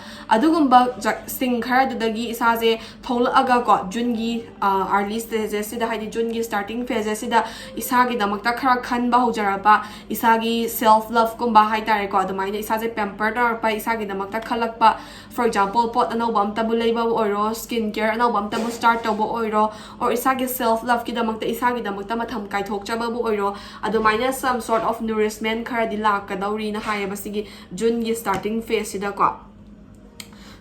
ꯑꯗꯨꯒꯨꯝꯕ ꯁꯤꯡ ꯈꯔꯗꯨꯗꯒꯤ ꯏꯁꯥꯁꯦ ꯊꯣꯛꯂꯛꯑꯒꯀꯣ, ꯖꯨꯟꯒꯤ ꯑꯥꯔꯂꯤ ꯁ꯭ꯇꯦꯖꯦꯁꯁꯤꯗ, ꯍꯥꯏꯗꯤ ꯖꯨꯟꯒꯤ ꯁ꯭ꯇꯥꯔꯇꯤꯡ ꯐꯦꯖꯦꯁꯁꯤꯗ ꯏꯁꯥꯒꯤꯗꯃꯛꯇ ꯈꯔ ꯈꯟꯕ ꯍꯧꯖꯔꯛꯄ, ꯏꯁꯥꯒꯤ ꯁꯦꯜꯐ ꯂꯚꯀꯨꯝꯕ ꯍꯥꯏꯇꯥꯔꯦꯀꯣ, ꯑꯗꯨꯃꯥꯏꯅ ꯏꯁꯥꯁꯦ ꯄꯦꯝꯄꯔ ꯇꯧꯔꯛꯄ, ꯏꯁꯥꯒꯤꯗꯃꯛꯇ ꯈꯜꯂꯛꯄ, for example, ꯄꯣꯠ ꯑꯅꯧꯕ ꯑꯝꯇꯕꯨ ꯂꯩꯕꯕꯨ ꯑꯣꯏꯔꯣ, ꯁ꯭ꯀꯤꯟ ꯀꯦꯌꯔ ꯑꯅꯧꯕ ꯑꯝꯇꯕꯨ ꯁ꯭ꯇꯥꯔꯠ ꯇꯧꯕ ꯑꯣꯏꯔꯣ, or ꯏꯁꯥꯒꯤ ꯁꯦꯜꯐ ꯂꯚꯀꯤꯗꯃꯛꯇ ꯏꯁꯥꯒꯤꯗꯃꯛꯇ ꯃꯇꯝ ꯀꯥꯏꯊꯣꯛꯆꯕꯕꯨ ꯑꯣꯏꯔꯣ, ꯑꯗꯨꯃꯥꯏꯅ some sort of nourishment ꯈꯔꯗꯤ ꯂꯥꯛꯀꯗꯧꯔꯤꯅ ꯍꯥꯏꯌꯦꯕ ꯁꯤꯒꯤ ꯖꯨꯟꯒꯤ ꯁ꯭ꯇꯥꯔꯇꯤꯡ ꯐꯦꯖꯁꯤꯗꯀꯣ꯫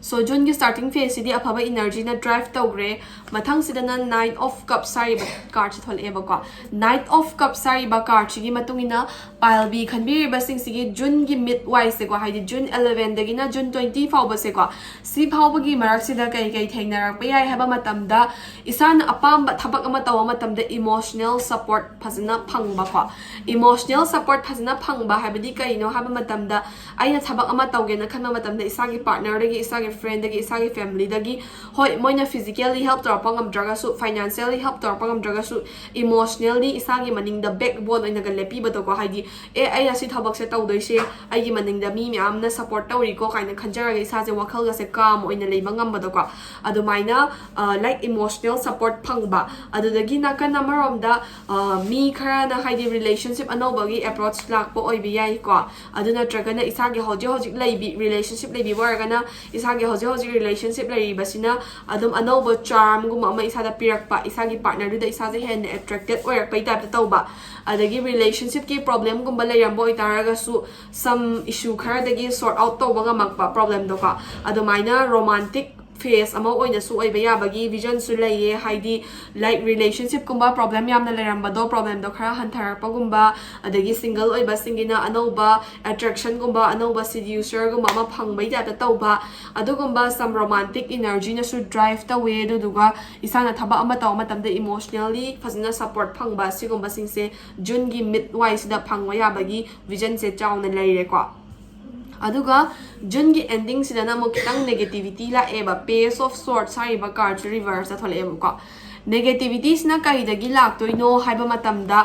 So ꯖꯨꯟꯒꯤ ꯁ꯭ꯇꯥꯔꯇꯤꯡ ꯐꯦꯖꯁꯤꯗꯤ ꯑꯐꯕ ꯏꯅꯔꯖꯤꯅ ꯗ꯭ꯔꯥꯏꯚ ꯇꯧꯈ꯭ꯔꯦ꯫ ꯃꯊꯪꯁꯤꯗꯅ ꯅꯥꯏꯟ ꯑꯣꯐ ꯀꯞꯁ ꯍꯥꯏꯔꯤꯕ ꯀꯥꯔꯠꯁꯤ ꯊꯣꯛꯂꯛꯑꯦꯕꯀꯣ꯫ ꯅꯥꯏꯟ ꯑꯣꯐ ꯀꯞꯁ ꯍꯥꯏꯔꯤꯕ ꯀꯥꯔꯠꯁꯤꯒꯤ ꯃꯇꯨꯡ ꯏꯟꯅ ꯄꯥꯏꯜꯕꯤ ꯈꯟꯕꯤꯔꯤꯕꯁꯤꯡꯁꯤꯒꯤ ꯖꯨꯟꯒꯤ ꯃꯤꯠ ꯋꯥꯏꯁꯦꯀꯣ, ꯍꯥꯏꯗꯤ ꯖꯨꯟ ꯑꯦꯂꯚꯦꯟꯗꯒꯤꯅ ꯖꯨꯟ ꯇ꯭ꯋꯦꯟꯇꯤ ꯐꯥꯎꯕꯁꯦꯀꯣ, ꯁꯤ ꯐꯥꯎꯕꯒꯤ ꯃꯔꯛꯁꯤꯗ ꯀꯩ ꯀꯩ ꯊꯦꯡꯅꯔꯛꯄ ꯌꯥꯏ ꯍꯥꯏꯕ ꯃꯇꯝꯗ, ꯏꯁꯥꯅ ꯑꯄꯥꯝꯕ ꯊꯕꯛ ꯑꯃ ꯇꯧꯕ ꯃꯇꯝꯗ ꯏꯃꯣꯁꯅꯦꯜ ꯁꯄꯣꯔꯠ ꯐꯖꯅ ꯐꯪꯕꯀꯣ꯫ ꯏꯃꯣꯁꯅꯦꯜ ꯁꯄꯣꯔꯠ ꯐꯖꯅ ꯐꯪꯕ ꯍꯥꯏꯕꯗꯤ ꯀꯩꯅꯣ ꯍꯥꯏꯕ ꯃꯇꯝꯗ, ꯑꯩꯅ ꯊꯕꯛ ꯑꯃ ꯇꯧꯒꯦꯅ ꯈꯟꯕ ꯃꯇꯝꯗ ꯏꯁꯥꯒꯤ ꯄꯥꯔꯠꯅꯔꯗꯒꯤ, ꯏꯁꯥꯒꯤ ꯐ꯭ꯔꯦꯟꯗꯒꯤ, ꯏꯁꯥꯒꯤ ꯐꯦꯃꯤꯂꯤꯗꯒꯤ, ꯍꯣꯏ, ꯃꯣꯏꯅ ꯐꯤꯖꯤꯀꯦꯜꯂꯤ ꯍꯦꯜꯞ ꯇꯧꯔꯛꯄ ꯉꯝꯗ꯭ꯔꯒꯁꯨ, ꯐꯥꯏꯅꯥꯟꯁꯤꯌꯦꯜꯂꯤ ꯍꯦꯜꯞ ꯇꯧꯔꯛꯄ ꯉꯝꯗ꯭ꯔꯒꯁꯨ, ꯏꯃꯣꯁꯅꯦꯜꯂꯤ ꯏꯁꯥꯒꯤ ꯃꯅꯤꯡꯗ ꯕꯦꯛꯕꯣꯟ ꯑꯣꯏꯅꯒ ꯂꯦꯞꯄꯤꯕꯗꯣꯀꯣ, ꯍꯥꯏꯗꯤ, ꯑꯦ, ꯑꯩꯅ ꯁꯤ ꯊꯕꯛꯁꯦ ꯇꯧꯗꯣꯏꯁꯦ ꯑꯩꯒꯤ ꯃꯅꯤꯡꯗ ꯃꯤ ꯃꯌꯥꯝꯅ ꯁꯄꯣꯔꯠ ꯇꯧꯔꯤꯀꯣ ꯀꯥꯏꯅ ꯈꯟꯖꯔꯒ ꯏꯁꯥꯁꯦ ꯋꯥꯈꯜꯒꯁꯦ ꯀꯥꯝ ꯑꯣꯏꯅ ꯂꯩꯕ ꯉꯝꯕꯗꯣꯀꯣ, ꯑꯗꯨꯃꯥꯏꯅ, ꯂꯥꯏꯛ, ꯏꯃꯣꯁꯅꯦꯜ ꯁꯄꯣꯔꯠ ꯐꯪꯕ꯫ ꯑꯗꯨꯗꯒꯤ ꯅꯥꯀꯟ ꯑꯃꯔꯣꯝꯗ, ꯑ, ꯃꯤ ꯈꯔꯅ, ꯍꯥꯏꯗꯤ, ꯔꯤꯂꯦꯁꯟꯁꯤꯞ ꯑꯅꯧꯕꯒꯤ ꯑꯦꯄ꯭ꯔꯣꯆ ꯂꯥꯛꯄ ꯑꯣꯏꯕ ꯌꯥꯏꯀꯣ꯫ ꯑꯗꯨ ꯅꯠꯇ꯭ꯔꯒꯅ ꯏꯁꯥꯒꯤ ꯍꯧꯖꯤꯛ ꯍꯧꯖꯤꯛ ꯂꯩꯕꯤ, ꯔꯤꯂꯦꯁꯟꯁꯤꯞ ꯂꯩꯕꯤꯕ ꯑꯣꯏꯔꯒꯅ ꯏꯁꯥꯒꯤ ꯍꯧꯖꯤꯛ ꯍꯧꯖꯤꯛ ꯔꯤꯂꯦꯁꯟꯁꯤꯞ ꯂꯩꯔꯤꯕꯁꯤꯅ ꯑꯗꯨꯝ ꯑꯅꯧꯕ ꯆꯥꯔꯝꯒꯨꯝꯕ ꯑꯃ ꯏꯁꯥꯗ ꯄꯤꯔꯛꯄ, ꯏꯁꯥꯒꯤ ꯄꯥꯔꯠꯅꯔꯗꯨꯗ ꯏꯁꯥꯁꯦ ꯍꯦꯟꯅ ꯑꯦꯇ꯭ꯔꯦꯛꯇꯦꯠ ꯑꯣꯏꯔꯛꯄꯩ ꯇꯥꯏꯞꯇ ꯇꯧꯕ꯫ ꯑꯗꯒꯤ ꯔꯤꯂꯦꯁꯟꯁꯤꯞꯀꯤ ꯄ꯭ꯔꯣꯕ꯭ꯂꯦꯝꯒꯨꯝꯕ ꯂꯩꯔꯝꯕ ꯑꯣꯏꯇꯥꯔꯒꯁꯨ, ꯁꯝ ꯏꯁꯨ ꯈꯔꯗꯒꯤ ꯁꯣꯔꯠ ꯑꯥꯎꯠ ꯇꯧꯕ ꯉꯝꯃꯛꯄ ꯄ꯭ꯔꯣꯕ꯭ꯂꯦꯝꯗꯣꯀꯣ꯫ ꯑꯗꯨꯃꯥꯏꯅ ꯔꯣꯃꯥꯟꯇꯤꯛ ꯐꯦꯁ ꯑꯃ ꯑꯣꯏꯅꯁꯨ ꯑꯣꯏꯕ ꯌꯥꯕꯒꯤ ꯚꯤꯖꯟꯁꯨ ꯂꯩꯌꯦ꯫ ꯍꯥꯏꯗꯤ, ꯂꯥꯏꯛ, ꯔꯤꯂꯦꯁꯟꯁꯤꯞꯀꯨꯝꯕ ꯄ꯭ꯔꯣꯕ꯭ꯂꯦꯝ ꯌꯥꯝꯅ ꯂꯩꯔꯝꯕꯗꯣ, ꯄ꯭ꯔꯣꯕ꯭ꯂꯦꯝꯗꯣ ꯈꯔ ꯍꯟꯊꯔꯛꯄꯒꯨꯝꯕ, ꯑꯗꯒꯤ ꯁꯤꯡꯒꯜ ꯑꯣꯏꯕꯁꯤꯡꯒꯤꯅ ꯑꯅꯧꯕ ꯑꯦꯇ꯭ꯔꯦꯛꯁꯟꯒꯨꯝꯕ, ꯑꯅꯧꯕ ꯁꯤꯗ꯭ꯌꯨꯁꯔꯒꯨꯝꯕ ꯑꯃ ꯐꯪꯕꯩ ꯇꯥꯏꯞꯇ ꯇꯧꯕ, ꯑꯗꯨꯒꯨꯝꯕ ꯁꯝ ꯔꯣꯃꯥꯟꯇꯤꯛ ꯏꯅꯔꯖꯤꯅꯁꯨ ꯗ꯭ꯔꯥꯏꯚ ꯇꯧꯋꯦ꯫ ꯑꯗꯨꯗꯨꯒ ꯏꯁꯥꯅ ꯊꯕꯛ ꯑꯃ ꯇꯧꯕ ꯃꯇꯝꯗ ꯏꯃꯣꯁꯅꯦꯜꯂꯤ ꯐꯖꯅ ꯁꯄꯣꯔꯠ ꯐꯪꯕ, ꯁꯤꯒꯨꯝꯕꯁꯤꯡꯁꯦ ꯖꯨꯟꯒꯤ ꯃꯤꯠ ꯋꯥꯏꯁꯤꯗ ꯐꯪꯕ ꯌꯥꯕꯒꯤ ꯚꯤꯖꯟꯁꯦ ꯆꯥꯎꯅ ꯂꯩꯔꯦꯀꯣ꯫ ꯑꯗꯨꯒ ꯖꯨꯟꯒꯤ ꯑꯦꯟꯗꯤꯡꯁꯤꯗꯅ ꯑꯃꯨꯛ ꯈꯤꯇꯪ ꯅꯦꯒꯦꯇꯤꯚꯤꯇꯤ ꯂꯥꯛꯑꯦꯕ, ꯄꯦꯖ ꯑꯣꯐ ꯁꯣꯔꯠꯁ ꯍꯥꯏꯔꯤꯕ ꯀꯥꯔꯠꯁꯦ ꯔꯤꯚꯔꯁꯇ ꯊꯣꯛꯂꯛꯑꯦꯕꯀꯣ꯫ ꯅꯦꯒꯦꯇꯤꯚꯤꯇꯤꯁꯤꯅ ꯀꯔꯤꯗꯒꯤ ꯂꯥꯛꯇꯣꯏꯅꯣ ꯍꯥꯏꯕ ꯃꯇꯝꯗ,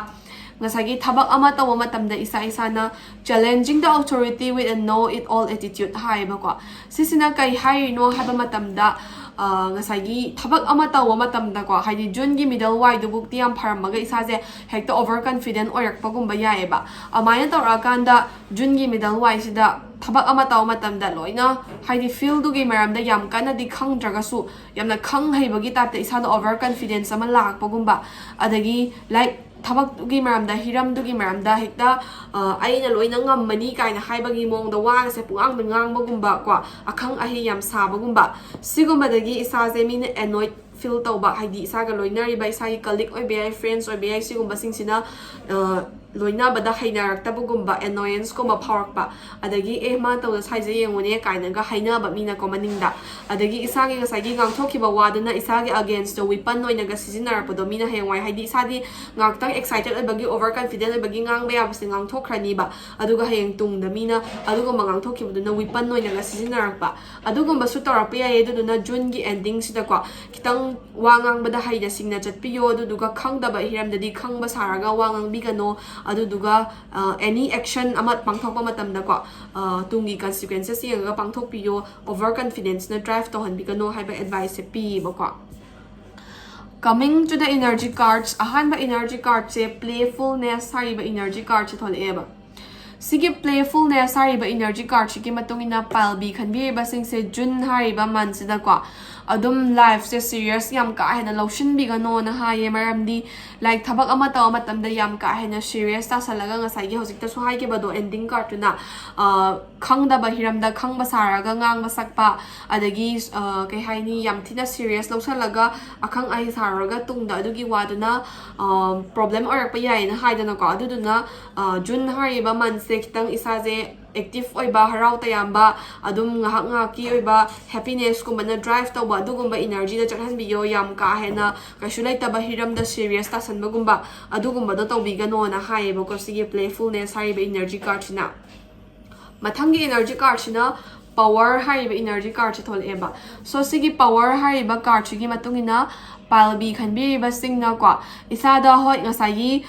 ꯉꯁꯥꯏꯒꯤ ꯊꯕꯛ ꯑꯃ ꯇꯧꯕ ꯃꯇꯝꯗ ꯏꯁꯥ ꯏꯁꯥꯅ challenging the authority with a know it all attitude ꯍꯥꯏꯌꯦꯕꯀꯣ꯫ ꯁꯤꯁꯤꯅ ꯀꯩ ꯍꯥꯏꯔꯤꯅꯣ ꯍꯥꯏꯕ ꯃꯇꯝꯗ, ꯑ, ꯉꯁꯥꯏꯒꯤ ꯊꯕꯛ ꯑꯃ ꯇꯧꯕ ꯃꯇꯝꯗꯀꯣ, ꯍꯥꯏꯗꯤ ꯖꯨꯟꯒꯤ ꯃꯤꯗꯜ ꯋꯥꯏꯗꯨꯕꯨꯛꯇꯤ ꯌꯥꯝ ꯐꯔꯝꯃꯒ ꯏꯁꯥꯁꯦ ꯍꯦꯛꯇ over confident ꯑꯣꯏꯔꯛꯄꯒꯨꯝꯕ ꯌꯥꯏꯌꯦꯕ꯫ ꯑꯗꯨꯃꯥꯏꯅ ꯇꯧꯔꯛꯑꯀꯥꯟꯗ ꯖꯨꯟꯒꯤ ꯃꯤꯗꯜ ꯋꯥꯏꯁꯤꯗ ꯊꯕꯛ ꯑꯃ ꯇꯧꯕ ꯃꯇꯝꯗ ꯂꯣꯏꯅ, ꯍꯥꯏꯗꯤ ꯐꯤꯜꯗꯨꯒꯤ ꯃꯔꯝꯗ ꯌꯥꯝ ꯀꯟꯅꯗꯤ ꯈꯪꯗ꯭ꯔꯒꯁꯨ ꯌꯥꯝꯅ ꯈꯪ ꯍꯩꯕꯒꯤ ꯇꯥꯏꯞꯇ ꯏꯁꯥꯗ over confidence ꯑꯃ ꯂꯥꯛꯄꯒꯨꯝꯕ, ꯑꯗꯒꯤ ꯂꯥꯏꯛ ꯊꯕꯛꯇꯨꯒꯤ ꯃꯔꯝꯗ, ꯍꯤꯔꯝꯗꯨꯒꯤ ꯃꯔꯝꯗ ꯍꯦꯛꯇ, ꯑ, "ꯑꯩꯅ ꯂꯣꯏꯅ ꯉꯝꯃꯅꯤ" ꯀꯥꯏꯅ ꯍꯥꯏꯕꯒꯤ ꯃꯑꯣꯡꯗ ꯋꯥꯒꯁꯦ ꯄꯨꯡꯉꯥꯡꯗ ꯉꯥꯡꯕꯒꯨꯝꯕ ꯀꯣ, ꯑꯈꯪ ꯑꯍꯩ ꯌꯥꯝ ꯁꯥꯕꯒꯨꯝꯕ, ꯁꯤꯒꯨꯝꯕꯗꯒꯤ ꯏꯁꯥꯁꯦ ꯃꯤꯅ annoyed feel ꯇꯧꯕ, ꯍꯥꯏꯗꯤ ꯏꯁꯥꯒ ꯂꯣꯏꯅꯔꯤꯕ ꯏꯁꯥꯒꯤ colleague ꯑꯣꯏꯕ ꯌꯥꯏ, friends ꯑꯣꯏꯕ ꯌꯥꯏ, ꯁꯤꯒꯨꯝꯕꯁꯤꯡꯁꯤꯅ, ꯑ, ꯂꯣꯏꯅꯕꯗ ꯍꯩꯅꯔꯛꯇꯕꯒꯨꯝꯕ, annoyance ꯀꯨꯝꯕ ꯐꯥꯎꯔꯛꯄ, ꯑꯗꯒꯤ "ꯑꯦ, ꯃꯥ ꯇꯧꯗ ꯁꯥꯏꯁꯦ ꯌꯦꯡꯉꯨꯅꯦ" ꯀꯥꯏꯅꯒ ꯍꯥꯏꯅꯕ ꯃꯤꯅꯀꯣ ꯃꯅꯤꯡꯗ, ꯑꯗꯒꯤ ꯏꯁꯥꯒꯤ ꯉꯁꯥꯏꯒꯤ ꯉꯥꯡꯊꯣꯛꯈꯤꯕ ꯋꯥꯗꯨꯅ ꯏꯁꯥꯒꯤ against weapon ꯑꯣꯏꯅꯒ ꯁꯤꯖꯤꯟꯅꯔꯛꯄꯗꯣ ꯃꯤꯅ ꯍꯌꯦꯡꯋꯥꯏ, ꯍꯥꯏꯗꯤ ꯏꯁꯥꯗꯤ ꯉꯥꯛꯇꯪ excited ꯑꯣꯏꯕꯒꯤ, over confident ꯑꯣꯏꯕꯒꯤ ꯉꯥꯡꯕ ꯌꯥꯕꯁꯦ ꯉꯥꯡꯊꯣꯛꯈ꯭ꯔꯅꯤꯕ, ꯑꯗꯨꯒ ꯍꯌꯦꯡ ꯇꯨꯡꯗ ꯃꯤꯅ ꯑꯗꯨꯒꯨꯝꯕ ꯉꯥꯡꯊꯣꯛꯈꯤꯕꯗꯨꯅ weapon ꯑꯣꯏꯅꯒ ꯁꯤꯖꯤꯟꯅꯔꯛꯄ, ꯑꯗꯨꯒꯨꯝꯕꯁꯨ ꯇꯧꯔꯛꯄ ꯌꯥꯏꯌꯦ꯫ ꯑꯗꯨꯗꯨꯅ ꯖꯨꯟꯒꯤ ending ꯁꯤꯗꯀꯣ ꯈꯤꯇꯪ ꯋꯥ ꯉꯥꯡꯕꯗ ꯍꯩꯅ ꯁꯤꯡꯅ ꯆꯠꯄꯤꯌꯣ, ꯑꯗꯨꯗꯨꯒ ꯈꯪꯗꯕ ꯍꯤꯔꯝꯗꯗꯤ ꯈꯪꯕ ꯁꯥꯔꯒ ꯋꯥ ꯉꯥꯡꯕꯤꯒꯅꯣ, ꯑꯗꯨꯗꯨꯒ, ꯑ, any action ꯑꯃ ꯄꯥꯡꯊꯣꯛꯄ ꯃꯇꯝꯗꯀꯣ, ꯑ, ꯇꯨꯡꯒꯤ consequences ꯌꯦꯡꯉꯒ ꯄꯥꯡꯊꯣꯛꯄꯤꯌꯣ, over confidence ꯅ drive ꯇꯧꯍꯟꯕꯤꯒꯅꯣ ꯍꯥꯏꯕ advice ꯁꯦ ꯄꯤꯌꯦꯕꯀꯣ꯫ Coming to the energy cards, ꯑꯍꯥꯟꯕ energy card ꯁꯦ playfulness ꯍꯥꯏꯔꯤꯕ energy card ꯁꯦ ꯊꯣꯛꯂꯛꯑꯦꯕ꯫ ꯁꯤꯒꯤ playfulness ꯍꯥꯏꯔꯤꯕ energy card ꯁꯤꯒꯤ ꯃꯇꯨꯡ ꯏꯟꯅ ꯄꯥꯜꯕꯤ ꯈꯟꯕꯤꯔꯤꯕꯁꯤꯡꯁꯦ ꯖꯨꯟ ꯍꯥꯏꯔꯤꯕ month ꯁꯤꯗꯀꯣ ꯑꯗꯨꯝ life ꯁꯦ serious ꯌꯥꯝ ꯀꯥ ꯍꯦꯟꯅ ꯂꯧꯁꯤꯟꯕꯤꯒꯅꯣꯅ ꯍꯥꯏꯌꯦ꯫ ꯃꯔꯝꯗꯤ ꯂꯥꯏꯛ ꯊꯕꯛ ꯑꯃ ꯇꯧꯕ ꯃꯇꯝꯗ ꯌꯥꯝ ꯀꯥ ꯍꯦꯟꯅ serious ꯇꯥꯁꯜꯂꯒ ꯉꯁꯥꯏꯒꯤ ꯍꯧꯖꯤꯛꯇꯁꯨ ꯍꯥꯏꯈꯤꯕꯗꯣ ending card ꯇꯨꯅ, ꯑ, ꯈꯪꯗꯕ ꯍꯤꯔꯝꯗ ꯈꯪꯕ ꯁꯥꯔꯒ ꯉꯥꯡꯕ ꯁꯛꯄ, ꯑꯗꯒꯤ, ꯑ, ꯀꯩ ꯍꯥꯏꯅꯤ, ꯌꯥꯝ ꯊꯤꯅ serious ꯂꯧꯁꯜꯂꯒ ꯑꯈꯪ ꯑꯍꯩ ꯁꯥꯔꯨꯔꯒ ꯇꯨꯡꯗ ꯑꯗꯨꯒꯤ ꯋꯥꯗꯨꯅ, ꯑ, problem ꯑꯣꯏꯔꯛꯄ ꯌꯥꯏꯌꯦꯅ ꯍꯥꯏꯗꯅꯀꯣ꯫ ꯑꯗꯨꯗꯨꯅ, ꯑ, ꯖꯨꯟ ꯍꯥꯏꯔꯤꯕ month ꯁꯦ ꯈꯤꯇꯪ ꯏꯁꯥꯁꯦ active ꯑꯣꯏꯕ, ꯍꯔꯥꯎ ꯇꯌꯥꯝꯕ, ꯑꯗꯨꯝ ꯉꯥꯏꯍꯥꯛ ꯉꯥꯏꯍꯥꯛꯀꯤ ꯑꯣꯏꯕ happiness ꯀꯨꯝꯕꯅ drive ꯇꯧꯕ, ꯑꯗꯨꯒꯨꯝꯕ energy ꯗ ꯆꯠꯍꯟꯕꯤꯌꯣ꯫ ꯌꯥꯝ ꯀꯥ ꯍꯦꯟꯅ ꯀꯩꯁꯨ ꯂꯩꯇꯕ ꯍꯤꯔꯝꯗ serious ꯇꯥꯁꯟꯕꯒꯨꯝꯕ ꯑꯗꯨꯒꯨꯝꯕꯗꯣ ꯇꯧꯕꯤꯒꯅꯣꯅ ꯍꯥꯏꯌꯦꯕꯀꯣ ꯁꯤꯒꯤ playfulness ꯍꯥꯏꯔꯤꯕ energy card ꯁꯤꯅ꯫ ꯃꯊꯪꯒꯤ energy card ꯁꯤꯅ power ꯍꯥꯏꯔꯤꯕ energy card ꯁꯦ ꯊꯣꯛꯂꯛꯑꯦꯕ꯫ So ꯁꯤꯒꯤ power ꯍꯥꯏꯔꯤꯕ card ꯁꯤꯒꯤ ꯃꯇꯨꯡ ꯏꯟꯅ Pile B ꯈꯟꯕꯤꯔꯤꯕꯁꯤꯡꯅꯀꯣ, ꯏꯁꯥꯗ, ꯍꯣꯏ, ꯉꯁꯥꯏꯒꯤ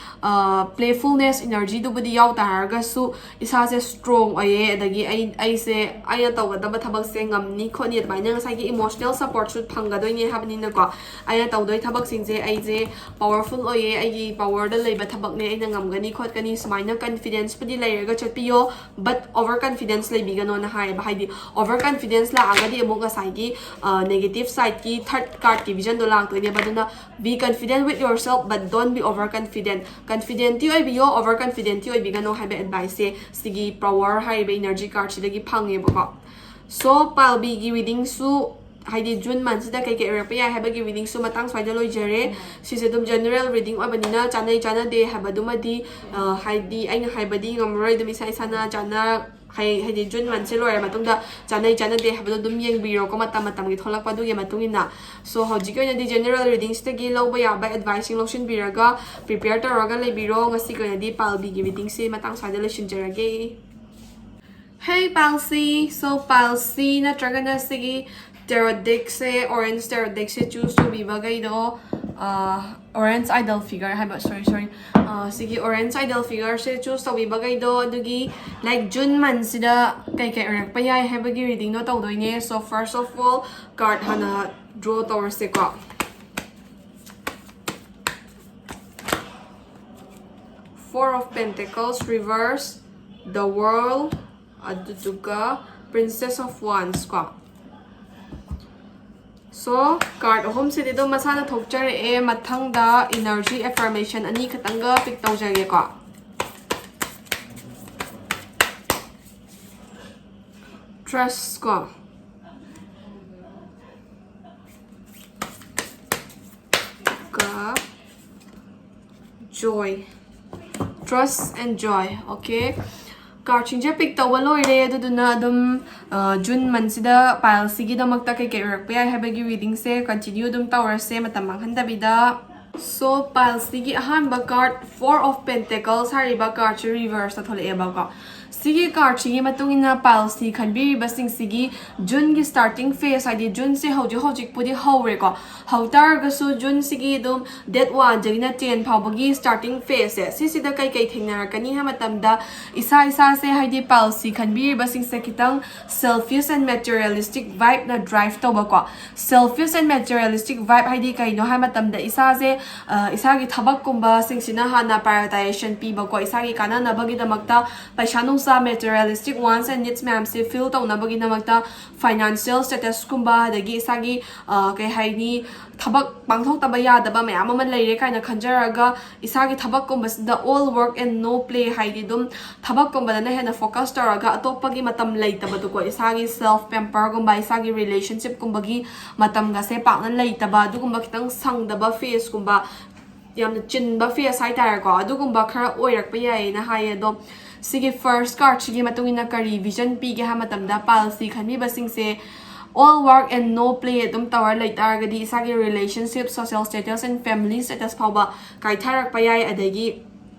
playfulness energyꯗꯨꯕꯨꯗꯤ ꯌꯥꯎ ꯇꯥꯔꯒꯁꯨ ꯏꯁꯥꯁꯦ strong ꯑꯣꯏꯌꯦ, ꯑꯗꯒꯤ ꯑꯩ ꯑꯩꯁꯦ ꯑꯩꯅ ꯇꯧꯒꯗꯕ ꯊꯕꯛꯁꯦ ꯉꯝꯅꯤ ꯈꯣꯠꯅꯤ, ꯑꯗꯨꯃꯥꯏꯅ ꯉꯁꯥꯏꯒꯤ emotional supportꯁꯨ ꯐꯪꯒꯗꯣꯏꯅꯦ ꯍꯥꯏꯕꯅꯤꯅꯀꯣ, ꯑꯩꯅ ꯇꯧꯗꯣꯏ ꯊꯕꯛꯁꯤꯡꯁꯦ ꯑꯩꯁꯦ powerful ꯑꯣꯏꯌꯦ, ꯑꯩꯒꯤ powerꯗ ꯂꯩꯕ ꯊꯕꯛꯅꯦ, ꯑꯩꯅ ꯉꯝꯒꯅꯤ ꯈꯣꯠꯀꯅꯤ, ꯁꯨꯃꯥꯏꯅ confidenceꯄꯨꯗꯤ ꯂꯩꯔꯒ ꯆꯠꯄꯤꯌꯣ꯫ But over confidence ꯂꯩꯕꯤꯒꯅꯣꯅ ꯍꯥꯏꯌꯦꯕ꯫ ꯍꯥꯏꯗꯤ over confidence ꯂꯥꯛꯑꯒꯗꯤ ꯑꯃꯨꯛ ꯉꯁꯥꯏꯒꯤ negative sideꯀꯤ third cardꯀꯤ visionꯗꯣ ꯂꯥꯛꯇꯣꯏꯅꯦꯕ꯫ ꯑꯗꯨꯅ be confident with yourself but don't be over confident. Confidentꯇꯤ ꯑꯣꯏꯕꯤꯌꯣ, over confidentꯇꯤ ꯑꯣꯏꯕꯤꯒꯅꯣ ꯍꯥꯏꯕ adviceꯁꯦ ꯁꯤꯒꯤ power ꯍꯥꯏꯔꯤꯕ energy cardꯁꯤꯗꯒꯤ ꯐꯪꯉꯦꯕꯀꯣ꯫ So pile Bꯒꯤ readingꯁꯨ, ꯍꯥꯏꯗꯤ June monthꯁꯤꯗ ꯀꯩꯀꯩ ꯑꯣꯏꯔꯛꯄ ꯌꯥꯏ ꯍꯥꯏꯕꯒꯤ readingꯁꯨ ꯃꯇꯥꯡ ꯁ꯭ꯋꯥꯏꯗ ꯂꯣꯏꯖꯔꯦ꯫ ꯁꯤꯁꯦ ꯑꯗꯨꯝ general reading ꯑꯣꯏꯕꯅꯤꯅ ꯆꯥꯅꯩ ꯆꯥꯅꯗꯦ ꯍꯥꯏꯕꯗꯨꯃꯗꯤ, ꯍꯥꯏꯗꯤ ꯑꯩꯅ ꯍꯥꯏꯕꯗꯤ ꯉꯝꯃꯔꯣꯏ, ꯑꯗꯨꯝ ꯏꯁꯥ ꯏꯁꯥꯅ ꯆꯥꯅ ꯍꯥꯏ-, ꯍꯥꯏꯗꯤ June monthꯁꯦ ꯂꯣꯏꯔ ꯃꯇꯨꯡꯗ ꯆꯥꯅꯩ ꯆꯥꯅꯗꯦ ꯍꯥꯏꯕꯗꯣ ꯑꯗꯨꯝ ꯌꯦꯡꯕꯤꯔꯣꯀꯣ, ꯃꯇꯝ ꯃꯇꯝꯒꯤ ꯊꯣꯛꯂꯛꯄ ꯑꯗꯨꯒꯤ ꯃꯇꯨꯡ ꯏꯟꯅ꯫ So ꯍꯧꯖꯤꯛꯀꯤ ꯑꯣꯏꯅꯗꯤ general readingꯁꯤꯗꯒꯤ ꯂꯧꯕ ꯌꯥꯕ adviceꯁꯤꯡ ꯂꯧꯁꯤꯟꯕꯤꯔꯒ prepare ꯇꯧꯔꯒ ꯂꯩꯕꯤꯔꯣ꯫ ꯉꯁꯤꯒꯤ ꯑꯣꯏꯅꯗꯤ pile Bꯒꯤ readingꯁꯤ ꯃꯇꯥꯡ ꯁ꯭ꯋꯥꯏꯗ ꯂꯣꯏꯁꯤꯟꯖꯔꯒꯦ꯫ Hey pile C, so pile C ꯅꯠꯇ꯭ꯔꯒꯅ ꯁꯤꯒꯤ tarot deckꯁꯦ, orange tarot deckꯁꯦ choose ꯇꯧꯕꯤꯕꯈꯩꯗꯣ, orange idol figure ꯍꯥꯏꯕ, sorry, sorry, ꯁꯤꯒꯤ orange idol figureꯁꯦ choose ꯇꯧꯕꯤꯕꯈꯩꯗꯣ, ꯑꯗꯨꯒꯤ, like, June monthꯁꯤꯗ ꯀꯩꯀꯩ ꯑꯣꯏꯔꯛꯄ ꯌꯥꯏ ꯍꯥꯏꯕꯒꯤ readingꯗꯣ ꯇꯧꯗꯣꯏꯅꯦ꯫ So first of all card ꯍꯥꯟꯅ draw ꯇꯧꯔꯁꯦꯀꯣ꯫ Four of Pentacles reverse, the World, ꯑꯗꯨꯗꯨꯒ Princess of Wands ꯀꯣ꯫ So card ꯑꯍꯨꯝꯁꯤꯗꯤ ꯑꯗꯨꯝ ꯃꯁꯥꯅ ꯊꯣꯛꯆꯔꯛꯑꯦ꯫ ꯃꯊꯪꯗ energy affirmation ꯑꯅꯤ ꯈꯛꯇꯪꯒ pick ꯇꯧꯖꯒꯦꯀꯣ꯫ Trust ꯀꯣ, ꯀ Joy, Trust and Joy꯫ Okay, cardꯁꯤꯡꯁꯦ pick ꯇꯧꯕ ꯂꯣꯏꯔꯦ꯫ ꯑꯗꯨꯗꯨꯅ ꯑꯗꯨꯝ June monthꯁꯤꯗ pile Cꯒꯤꯗꯃꯛꯇ ꯀꯩꯀꯩ ꯑꯣꯏꯔꯛꯄ ꯌꯥꯏ ꯍꯥꯏꯕꯒꯤ readingꯁꯦ continue ꯑꯗꯨꯝ ꯇꯧꯔꯁꯦ, ꯃꯇꯝ ꯃꯥꯡꯍꯟꯗꯕꯤꯗ꯫ So, pile ꯁꯤꯒꯤ ꯑꯍꯥꯟꯕ card, Four of Pentacles ꯍꯥꯏꯔꯤꯕ card ꯁꯤ reverse ꯇ ꯊꯣꯛꯂꯛꯑꯦꯕꯀꯣ꯫ ꯁꯤꯒꯤ card ꯁꯤꯒꯤ ꯃꯇꯨꯡ ꯏꯟꯅ pile C ꯈꯟꯕꯤꯔꯤꯕꯁꯤꯡꯁꯤꯒꯤ June ꯒꯤ starting phase, ꯍꯥꯏꯗꯤ June ꯁꯦ ꯍꯧꯖꯤꯛ ꯍꯧꯖꯤꯛꯄꯨꯗꯤ ꯍꯧꯔꯦꯀꯣ, ꯍꯧ ꯇꯥꯔꯒꯁꯨ June ꯁꯤꯒꯤ ꯑꯗꯨꯝ date one ꯗꯒꯤꯅ ten ꯐꯥꯎꯕꯒꯤ starting phase ꯁꯦ, ꯁꯤꯁꯤꯗ ꯀꯩꯀꯩ ꯊꯦꯡꯅꯔꯛꯀꯅꯤ ꯍꯥꯏꯕ ꯃꯇꯝꯗ, ꯏꯁꯥ ꯏꯁꯥꯁꯦ, ꯍꯥꯏꯗꯤ pile C ꯈꯟꯕꯤꯔꯤꯕꯁꯤꯡꯁꯦ ꯈꯤꯇꯪ selfish and materialistic vibe ꯅ drive ꯇꯧꯕꯀꯣ꯫ Selfish and materialistic vibe ꯍꯥꯏꯗꯤ ꯀꯩꯅꯣ ꯍꯥꯏꯕ ꯃꯇꯝꯗ, ꯏꯁꯥꯁꯦ, ꯑ, ꯏꯁꯥꯒꯤ ꯊꯕꯛꯀꯨꯝꯕꯁꯤꯡꯁꯤꯅ ꯍꯥꯟꯅ prioritization ꯄꯤꯕꯀꯣ, ꯏꯁꯥꯒꯤ ꯀꯥꯟꯅꯅꯕꯒꯤꯗꯃꯛꯇ, ꯄꯩꯁꯥ ꯅꯨꯡꯁꯥ, materialistic wants and needs ꯃꯌꯥꯝꯁꯦ fill ꯇꯧꯅꯕꯒꯤꯗꯃꯛꯇ financial status ꯀꯨꯝꯕ, ꯑꯗꯒꯤ ꯏꯁꯥꯒꯤ, ꯑ, ꯀꯩ ꯍꯥꯏꯅꯤ, ꯊꯕꯛ ꯄꯥꯡꯊꯣꯛꯇꯕ ꯌꯥꯗꯕ ꯃꯌꯥꯝ ꯑꯃ ꯂꯩꯔꯦ ꯀꯥꯏꯅ ꯈꯟꯖꯔꯒ, ꯏꯁꯥꯒꯤ ꯊꯕꯛꯀꯨꯝꯕꯁꯤꯗ all work and no play, ꯍꯥꯏꯗꯤ ꯑꯗꯨꯝ ꯊꯕꯛꯀꯨꯝꯕꯗꯅ ꯍꯦꯟꯅ focus ꯇꯧꯔꯒ ꯑꯇꯣꯞꯄꯒꯤ ꯃꯇꯝ ꯂꯩꯇꯕꯗꯨꯀꯣ, ꯏꯁꯥꯒꯤ self pamper ꯒꯨꯝꯕ, ꯏꯁꯥꯒꯤ relationship ꯀꯨꯝꯕꯒꯤ ꯃꯇꯝꯒꯁꯦ ꯄꯥꯛꯅ ꯂꯩꯇꯕ, ꯑꯗꯨꯒꯨꯝꯕ ꯈꯤꯇꯪ ꯁꯪꯗꯕ phase ꯀꯨꯝꯕ, ꯌꯥꯝꯅ ꯆꯤꯟꯕ phase ꯍꯥꯏꯇꯥꯔꯦꯀꯣ, ꯑꯗꯨꯒꯨꯝꯕ ꯈꯔ ꯑꯣꯏꯔꯛꯄ ꯌꯥꯏꯌꯦꯅ ꯍꯥꯏꯌꯦ꯫ ꯑꯗꯣ ꯁꯤꯒꯤ first card ꯁꯤꯒꯤ ꯃꯇꯨꯡ ꯏꯟꯅ ꯀꯔꯤ vision ꯄꯤꯒꯦ ꯍꯥꯏꯕ ꯃꯇꯝꯗ, pile C ꯈꯟꯕꯤꯕꯁꯤꯡꯁꯦ all work and no play ꯑꯗꯨꯝ ꯇꯧꯔ ꯂꯩ ꯇꯥꯔꯒꯗꯤ, ꯏꯁꯥꯒꯤ relationship, social status and family status ꯐꯥꯎꯕ ꯀꯥꯏꯊꯔꯛꯄ ꯌꯥꯏ꯫ ꯑꯗꯒꯤ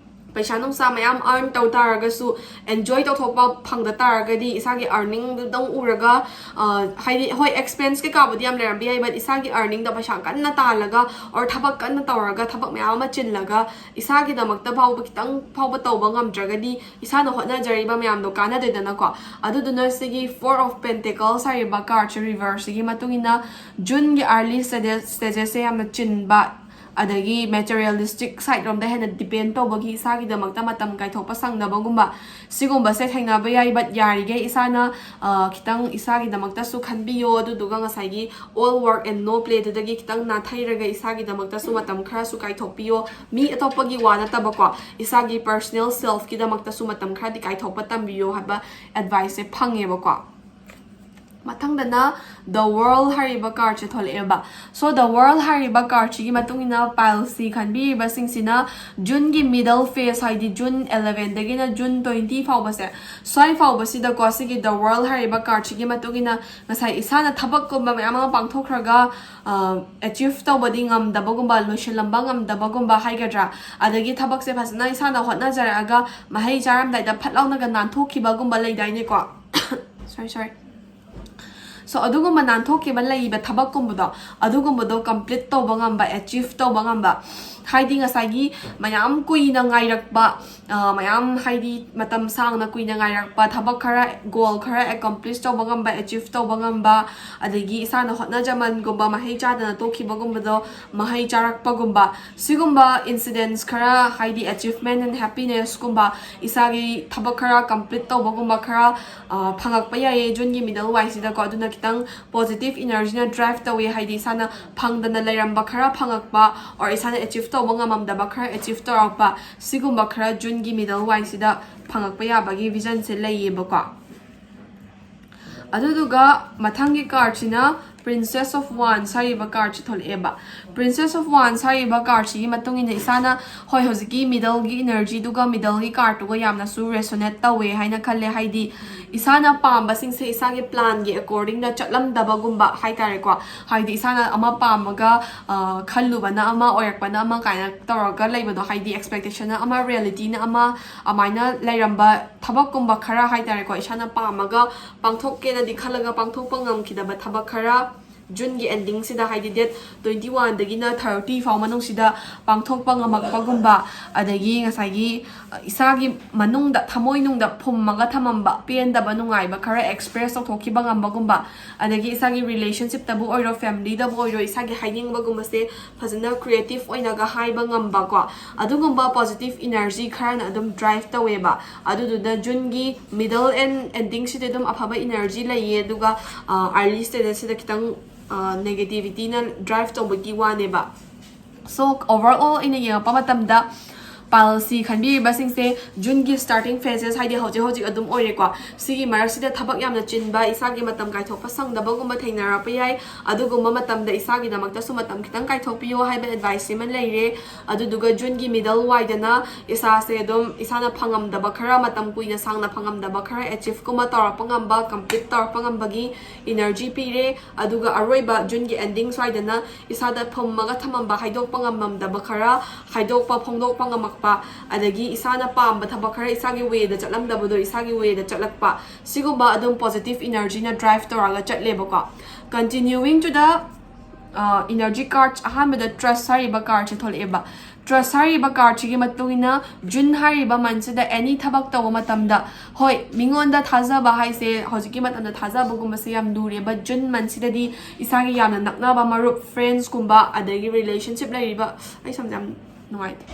ꯄꯩꯁꯥ ꯅꯨꯡꯁꯥ ꯃꯌꯥꯝ earn ꯇꯧ ꯇꯥꯔꯒꯁꯨ, enjoy ꯇꯧꯊꯣꯛꯄ ꯐꯪꯗ ꯇꯥꯔꯒꯗꯤ, ꯏꯁꯥꯒꯤ earning ꯗꯨꯗꯪ ꯎꯔꯒ, ꯑ, ꯍꯥꯏꯗꯤ, ꯍꯣꯏ, expense ꯀꯩꯀꯥꯕꯨꯗꯤ ꯌꯥꯝ ꯂꯩꯔꯝꯕ ꯌꯥꯏ, but ꯏꯁꯥꯒꯤ earning ꯗ ꯄꯩꯁꯥ ꯀꯟꯅ ꯇꯥꯜꯂꯒ or ꯊꯕꯛ ꯀꯟꯅ ꯇꯧꯔꯒ, ꯊꯕꯛ ꯃꯌꯥꯝ ꯑꯃ ꯆꯤꯜꯂꯒ, ꯏꯁꯥꯒꯤꯗꯃꯛꯇ ꯐꯥꯎꯕ ꯈꯤꯇꯪ ꯐꯥꯎꯕ ꯇꯧꯕ ꯉꯝꯗ꯭ꯔꯒꯗꯤ, ꯏꯁꯥꯅ ꯍꯣꯠꯅꯖꯔꯤꯕ ꯃꯌꯥꯝꯗꯣ ꯀꯥꯟꯅꯗꯦꯗꯅꯀꯣ꯫ ꯑꯗꯨꯗꯨꯅ ꯁꯤꯒꯤ Four of Pentacles ꯍꯥꯏꯔꯤꯕ card ꯁꯦ reverse ꯁꯤꯒꯤ ꯃꯇꯨꯡ ꯏꯟꯅ, June ꯒꯤ early stages, stages ꯁꯦ ꯌꯥꯝꯅ ꯆꯤꯟꯕ, ꯑꯗꯒꯤ materialistic side ꯔꯣꯝꯗ ꯍꯦꯟꯅ depend ꯇꯧꯕꯒꯤ ꯏꯁꯥꯒꯤꯗꯃꯛꯇ ꯃꯇꯝ ꯀꯥꯏꯊꯣꯛꯄ ꯁꯪꯗꯕꯒꯨꯝꯕ, ꯁꯤꯒꯨꯝꯕꯁꯦ ꯊꯦꯡꯅꯕ ꯌꯥꯏ꯫ But ꯌꯥꯔꯤꯈꯩ ꯏꯁꯥꯅ, ꯑ, ꯈꯤꯇꯪ ꯏꯁꯥꯒꯤꯗꯃꯛꯇꯁꯨ ꯈꯟꯕꯤꯌꯣ, ꯑꯗꯨꯗꯨꯒ ꯉꯁꯥꯏꯒꯤ all work and no play ꯗꯨꯗꯒꯤ ꯈꯤꯇꯪ ꯅꯥꯊꯩꯔꯒ ꯏꯁꯥꯒꯤꯗꯃꯛꯇꯁꯨ ꯃꯇꯝ ꯈꯔꯁꯨ ꯀꯥꯏꯊꯣꯛꯄꯤꯌꯣ꯫ ꯃꯤ ꯑꯇꯣꯞꯄꯒꯤ ꯋꯥ ꯅꯠꯇꯕꯀꯣ, ꯏꯁꯥꯒꯤ personal self ꯀꯤꯗꯃꯛꯇꯁꯨ ꯃꯇꯝ ꯈꯔꯗꯤ ꯀꯥꯏꯊꯣꯛꯄ ꯇꯝꯕꯤꯌꯣ ꯍꯥꯏꯕ advice ꯁꯦ ꯐꯪꯉꯦꯕꯀꯣ꯫ ꯃꯊꯪꯗꯅ The World ꯍꯥꯏꯔꯤꯕ cardꯁꯦ ꯊꯣꯛꯂꯛꯑꯦꯕ꯫ So The World ꯍꯥꯏꯔꯤꯕ cardꯁꯤꯒꯤ ꯃꯇꯨꯡ ꯏꯟꯅ pilesꯁꯤ ꯈꯟꯕꯤꯔꯤꯕꯁꯤꯡꯁꯤꯅ Juneꯒꯤ middle phase, ꯍꯥꯏꯗꯤ June elevenꯗꯒꯤꯅ June twenty ꯐꯥꯎꯕꯁꯦ, ꯁ꯭ꯋꯥꯏ ꯐꯥꯎꯕꯁꯤꯗꯀꯣ, ꯁꯤꯒꯤ The World ꯍꯥꯏꯔꯤꯕ cardꯁꯤꯒꯤ ꯃꯇꯨꯡ ꯏꯟꯅ ꯉꯁꯥꯏ ꯏꯁꯥꯅ ꯊꯕꯛꯀꯨꯝꯕ ꯃꯌꯥꯝ ꯑꯃ ꯄꯥꯡꯊꯣꯛꯈ꯭ꯔꯒ ꯑ, achieve ꯇꯧꯕꯗꯤ ꯉꯝꯗꯕꯒꯨꯝꯕ, ꯂꯣꯏꯁꯤꯜꯂꯝꯕ ꯉꯝꯗꯕꯒꯨꯝꯕ ꯍꯥꯏꯒꯗ꯭ꯔꯥ, ꯑꯗꯒꯤ ꯊꯕꯛꯁꯦ ꯐꯖꯅ ꯏꯁꯥꯅ ꯍꯣꯠꯅꯖꯔꯛꯑꯒ ꯃꯍꯩ ꯆꯥꯔꯝꯗꯥꯏꯗ ꯐꯠ ꯂꯥꯎꯅꯒ ꯅꯥꯟꯊꯣꯛꯈꯤꯕꯒꯨꯝꯕ ꯂꯩꯗꯥꯏꯅꯦꯀꯣ꯫ Sorry, sorry. So ꯑꯗꯨꯒꯨꯝꯕ ꯅꯥꯟꯊꯣꯛꯈꯤꯕ ꯂꯩꯕ ꯊꯕꯛꯀꯨꯝꯕꯗꯣ, ꯑꯗꯨꯒꯨꯝꯕꯗꯣ complete ꯇꯧꯕ ꯉꯝꯕ, achieve ꯇꯧꯕ ꯉꯝꯕ, ꯍꯥꯏꯗꯤ ꯉꯁꯥꯏꯒꯤ ꯃꯌꯥꯝ ꯀꯨꯏꯅ ꯉꯥꯏꯔꯛꯄ, ꯑ, ꯃꯌꯥꯝ, ꯍꯥꯏꯗꯤ ꯃꯇꯝ ꯁꯥꯡꯅ ꯀꯨꯏꯅ ꯉꯥꯏꯔꯛꯄ ꯊꯕꯛ ꯈꯔ, goal ꯈꯔ accomplish ꯇꯧꯕ ꯉꯝꯕ, achieve ꯇꯧꯕ ꯉꯝꯕ, ꯑꯗꯒꯤ ꯏꯁꯥꯅ ꯍꯣꯠꯅꯖꯃꯟꯒꯨꯝꯕ, ꯃꯍꯩ ꯆꯥꯗꯅ ꯇꯣꯛꯈꯤꯕꯒꯨꯝꯕꯗꯣ ꯃꯍꯩ ꯆꯥꯔꯛꯄꯒꯨꯝꯕ, ꯁꯤꯒꯨꯝꯕ incidents ꯈꯔ, ꯍꯥꯏꯗꯤ achievement and happinessꯀꯨꯝꯕ, ꯏꯁꯥꯒꯤ ꯊꯕꯛ ꯈꯔ complete ꯇꯧꯕꯒꯨꯝꯕ ꯈꯔ, ꯑ, ꯐꯪꯉꯛꯄ ꯌꯥꯏꯌꯦ Juneꯒꯤ middle ꯋꯥꯏꯁꯤꯗꯀꯣ꯫ ꯑꯗꯨꯅ ꯈꯤꯇꯪ positive energyꯅ drive ꯇꯧꯋꯦ, ꯍꯥꯏꯗꯤ ꯏꯁꯥꯅ ꯐꯪꯗꯅ ꯂꯩꯔꯝꯕ ꯈꯔ ꯐꯪꯉꯛꯄ, or ꯏꯁꯥꯅ achieve ꯇꯧꯕ ꯉꯝꯃꯝꯗꯕ ꯈꯔ achieve ꯇꯧꯔꯛꯄ, ꯁꯤꯒꯨꯝꯕ ꯈꯔ Juneꯒꯤ middle ꯋꯥꯏꯁꯤꯗ ꯐꯪꯉꯛꯄ ꯌꯥꯕꯒꯤ visionꯁꯦ ꯂꯩꯌꯦꯕꯀꯣ꯫ ꯑꯗꯨꯗꯨꯒ ꯃꯊꯪꯒꯤ cardꯁꯤꯅ Princess of Wands ꯍꯥꯏꯔꯤꯕ cardꯁꯤ ꯊꯣꯛꯂꯛꯑꯦꯕ꯫ Princess of Wands ꯍꯥꯏꯔꯤꯕ cardꯁꯤꯒꯤ ꯃꯇꯨꯡ ꯏꯟꯅ ꯏꯁꯥꯅ, ꯍꯣꯏ, ꯍꯧꯖꯤꯛꯀꯤ middleꯒꯤ energyꯗꯨꯒ middleꯒꯤ cardꯇꯨꯒ ꯌꯥꯝꯅꯁꯨ resonate ꯇꯧꯋꯦ ꯍꯥꯏꯅ ꯈꯜꯂꯦ, ꯍꯥꯏꯗꯤ ꯏꯁꯥꯅ ꯄꯥꯝꯕꯁꯤꯡꯁꯦ ꯏꯁꯥꯒꯤ planꯒꯤ accordingꯗ ꯆꯠꯂꯝꯗꯕꯒꯨꯝꯕ ꯍꯥꯏꯇꯥꯔꯦꯀꯣ꯫ ꯍꯥꯏꯗꯤ ꯏꯁꯥꯅ ꯑꯃ ꯄꯥꯝꯃꯒ, ꯑ, ꯈꯜꯂꯨꯕꯅ ꯑꯃ, ꯑꯣꯏꯔꯛꯄꯅ ꯑꯃ ꯀꯥꯏꯅ ꯇꯧꯔꯒ ꯂꯩꯕꯗꯣ, ꯍꯥꯏꯗꯤ expectationꯅ ꯑꯃ, realityꯅ ꯑꯃ, ꯑꯗꯨꯃꯥꯏꯅ ꯂꯩꯔꯝꯕ ꯊꯕꯛꯀꯨꯝꯕ ꯈꯔ ꯍꯥꯏꯇꯥꯔꯦꯀꯣ, ꯏꯁꯥꯅ ꯄꯥꯝꯃꯒ ꯄꯥꯡꯊꯣꯛꯀꯦꯅꯗꯤ ꯈꯜꯂꯒ ꯄꯥꯡꯊꯣꯛꯄ ꯉꯝꯈꯤꯗꯕ ꯊꯕꯛ ꯈꯔ Juneꯒꯤ endingꯁꯤꯗ, ꯍꯥꯏꯗꯤ date twenty oneꯗꯒꯤꯅ thirty ꯐꯥꯎ ꯃꯅꯨꯡꯁꯤꯗ ꯄꯥꯡꯊꯣꯛꯄ ꯉꯝꯃꯛꯄꯒꯨꯝꯕ, ꯑꯗꯒꯤ ꯉꯁꯥꯏꯒꯤ, ꯑ, ꯏꯁꯥꯒꯤ ꯃꯅꯨꯡꯗ, ꯊꯃꯣꯏꯅꯨꯡꯗ ꯐꯨꯝꯃꯒ ꯊꯝꯃꯝꯕ ꯄꯦꯟꯗꯕ, ꯅꯨꯡꯉꯥꯏꯕ ꯈꯔ express ꯇꯧꯊꯣꯛꯈꯤꯕ ꯉꯝꯕꯒꯨꯝꯕ, ꯑꯗꯒꯤ ꯏꯁꯥꯒꯤ relationshipꯇꯕꯨ ꯑꯣꯏꯔꯣ, familyꯗꯕꯨ ꯑꯣꯏꯔꯣ, ꯏꯁꯥꯒꯤ ꯍꯥꯏꯅꯤꯡꯕꯒꯨꯝꯕꯁꯦ ꯐꯖꯅ creative ꯑꯣꯏꯅꯒ ꯍꯥꯏꯕ ꯉꯝꯕꯀꯣ, ꯑꯗꯨꯒꯨꯝꯕ positive energy ꯈꯔꯅ ꯑꯗꯨꯝ drive ꯇꯧꯋꯦꯕ꯫ ꯑꯗꯨꯗꯨꯅ Juneꯒꯤ middle and endingꯁꯤꯗꯤ ꯑꯗꯨꯝ ꯑꯐꯕ energy ꯂꯩꯌꯦ, ꯑꯗꯨꯒ, ꯑ, early stagesꯁꯤꯗ ꯈꯤꯇꯪ, ꯑ, negativityꯅ drive ꯇꯧꯕꯒꯤ ꯋꯥꯅꯦꯕ꯫ So overall ꯑꯩꯅ ꯌꯦꯡꯉꯛꯄ ꯃꯇꯝꯗ Pile C ꯈꯟꯕꯤꯔꯤꯕꯁꯤꯡꯁꯦ June ꯒꯤ starting phases ꯍꯥꯏꯗꯤ ꯍꯧꯖꯤꯛ ꯍꯧꯖꯤꯛ ꯑꯗꯨꯝ ꯑꯣꯏꯔꯦꯀꯣ꯫ ꯁꯤꯒꯤ ꯃꯔꯛꯁꯤꯗ ꯊꯕꯛ ꯌꯥꯝꯅ ꯆꯤꯟꯕ, ꯏꯁꯥꯒꯤ ꯃꯇꯝ ꯀꯥꯏꯊꯣꯛꯄ ꯁꯪꯗꯕꯒꯨꯝꯕ ꯊꯦꯡꯅꯔꯛꯄ ꯌꯥꯏ꯫ ꯑꯗꯨꯒꯨꯝꯕ ꯃꯇꯝꯗ ꯏꯁꯥꯒꯤꯗꯃꯛꯇꯁꯨ ꯃꯇꯝ ꯈꯤꯇꯪ ꯀꯥꯏꯊꯣꯛꯄꯤꯌꯣ ꯍꯥꯏꯕ advice ꯑꯃ ꯂꯩꯔꯦ꯫ ꯑꯗꯨꯗꯨꯒ June ꯒꯤ middle ꯋꯥꯏꯗꯅ ꯏꯁꯥꯁꯦ ꯑꯗꯨꯝ ꯏꯁꯥꯅ ꯐꯪꯉꯝꯗꯕ ꯈꯔ, ꯃꯇꯝ ꯀꯨꯏꯅ ꯁꯥꯡꯅ ꯐꯪꯉꯝꯗꯕ ꯈꯔ achieve ꯀꯨꯝꯕ ꯇꯧꯔꯛꯄ ꯉꯝꯕ, complete ꯇꯧꯔꯛꯄ ꯉꯝꯕꯒꯤ energy ꯄꯤꯔꯦ꯫ ꯑꯗꯨꯒ ꯑꯔꯣꯏꯕ June ꯒꯤ ending ꯁ꯭ꯋꯥꯏꯗꯅ ꯏꯁꯥꯗ ꯐꯨꯝꯃꯒ ꯊꯝꯃꯝꯕ, ꯍꯥꯏꯗꯣꯛꯄ ꯉꯝꯃꯝꯗꯕ ꯈꯔ ꯍꯥꯏꯗꯣꯛꯄ, ꯐꯣꯡꯗꯣꯛꯄ ꯉꯝꯃꯛꯄ, ꯑꯗꯒꯤ ꯏꯁꯥꯅ ꯄꯥꯝꯕ ꯊꯕꯛ ꯈꯔ ꯏꯁꯥꯒꯤ way ꯗ ꯆꯠꯂꯝꯗꯕꯗꯣ ꯏꯁꯥꯒꯤ way ꯗ ꯆꯠꯂꯛꯄ, ꯁꯤꯒꯨꯝꯕ ꯑꯗꯨꯝ positive energy ꯅ drive ꯇꯧꯔꯒ ꯆꯠꯂꯦꯕꯀꯣ꯫ Continuing to the energy cards, ꯑꯍꯥꯟꯕꯗ Trust ꯍꯥꯏꯔꯤꯕ card ꯁꯦ ꯊꯣꯛꯂꯛꯑꯦꯕ꯫ Trust ꯍꯥꯏꯔꯤꯕ card ꯁꯤꯒꯤ ꯃꯇꯨꯡ ꯏꯟꯅ June ꯍꯥꯏꯔꯤꯕ month ꯁꯤꯗ any ꯊꯕꯛ ꯇꯧꯕ ꯃꯇꯝꯗ, ꯍꯣꯏ, ꯃꯤꯉꯣꯟꯗ ꯊꯥꯖꯕ ꯍꯥꯏꯁꯦ ꯍꯧꯖꯤꯛꯀꯤ ꯃꯇꯝꯗ ꯊꯥꯖꯕꯒꯨꯝꯕꯁꯦ ꯌꯥꯝ ꯂꯨꯔꯦꯕ꯫ June month ꯁꯤꯗꯗꯤ ꯏꯁꯥꯒꯤ ꯌꯥꯝꯅ ꯅꯛꯅꯕ ꯃꯔꯨꯞ, friends ꯀꯨꯝꯕ, ꯑꯗꯒꯤ relationship ꯂꯩꯔꯤꯕ, ꯑꯩ ꯁꯝꯁꯦ ꯌꯥꯝ ꯅꯨꯡꯉꯥꯏꯇꯦ꯫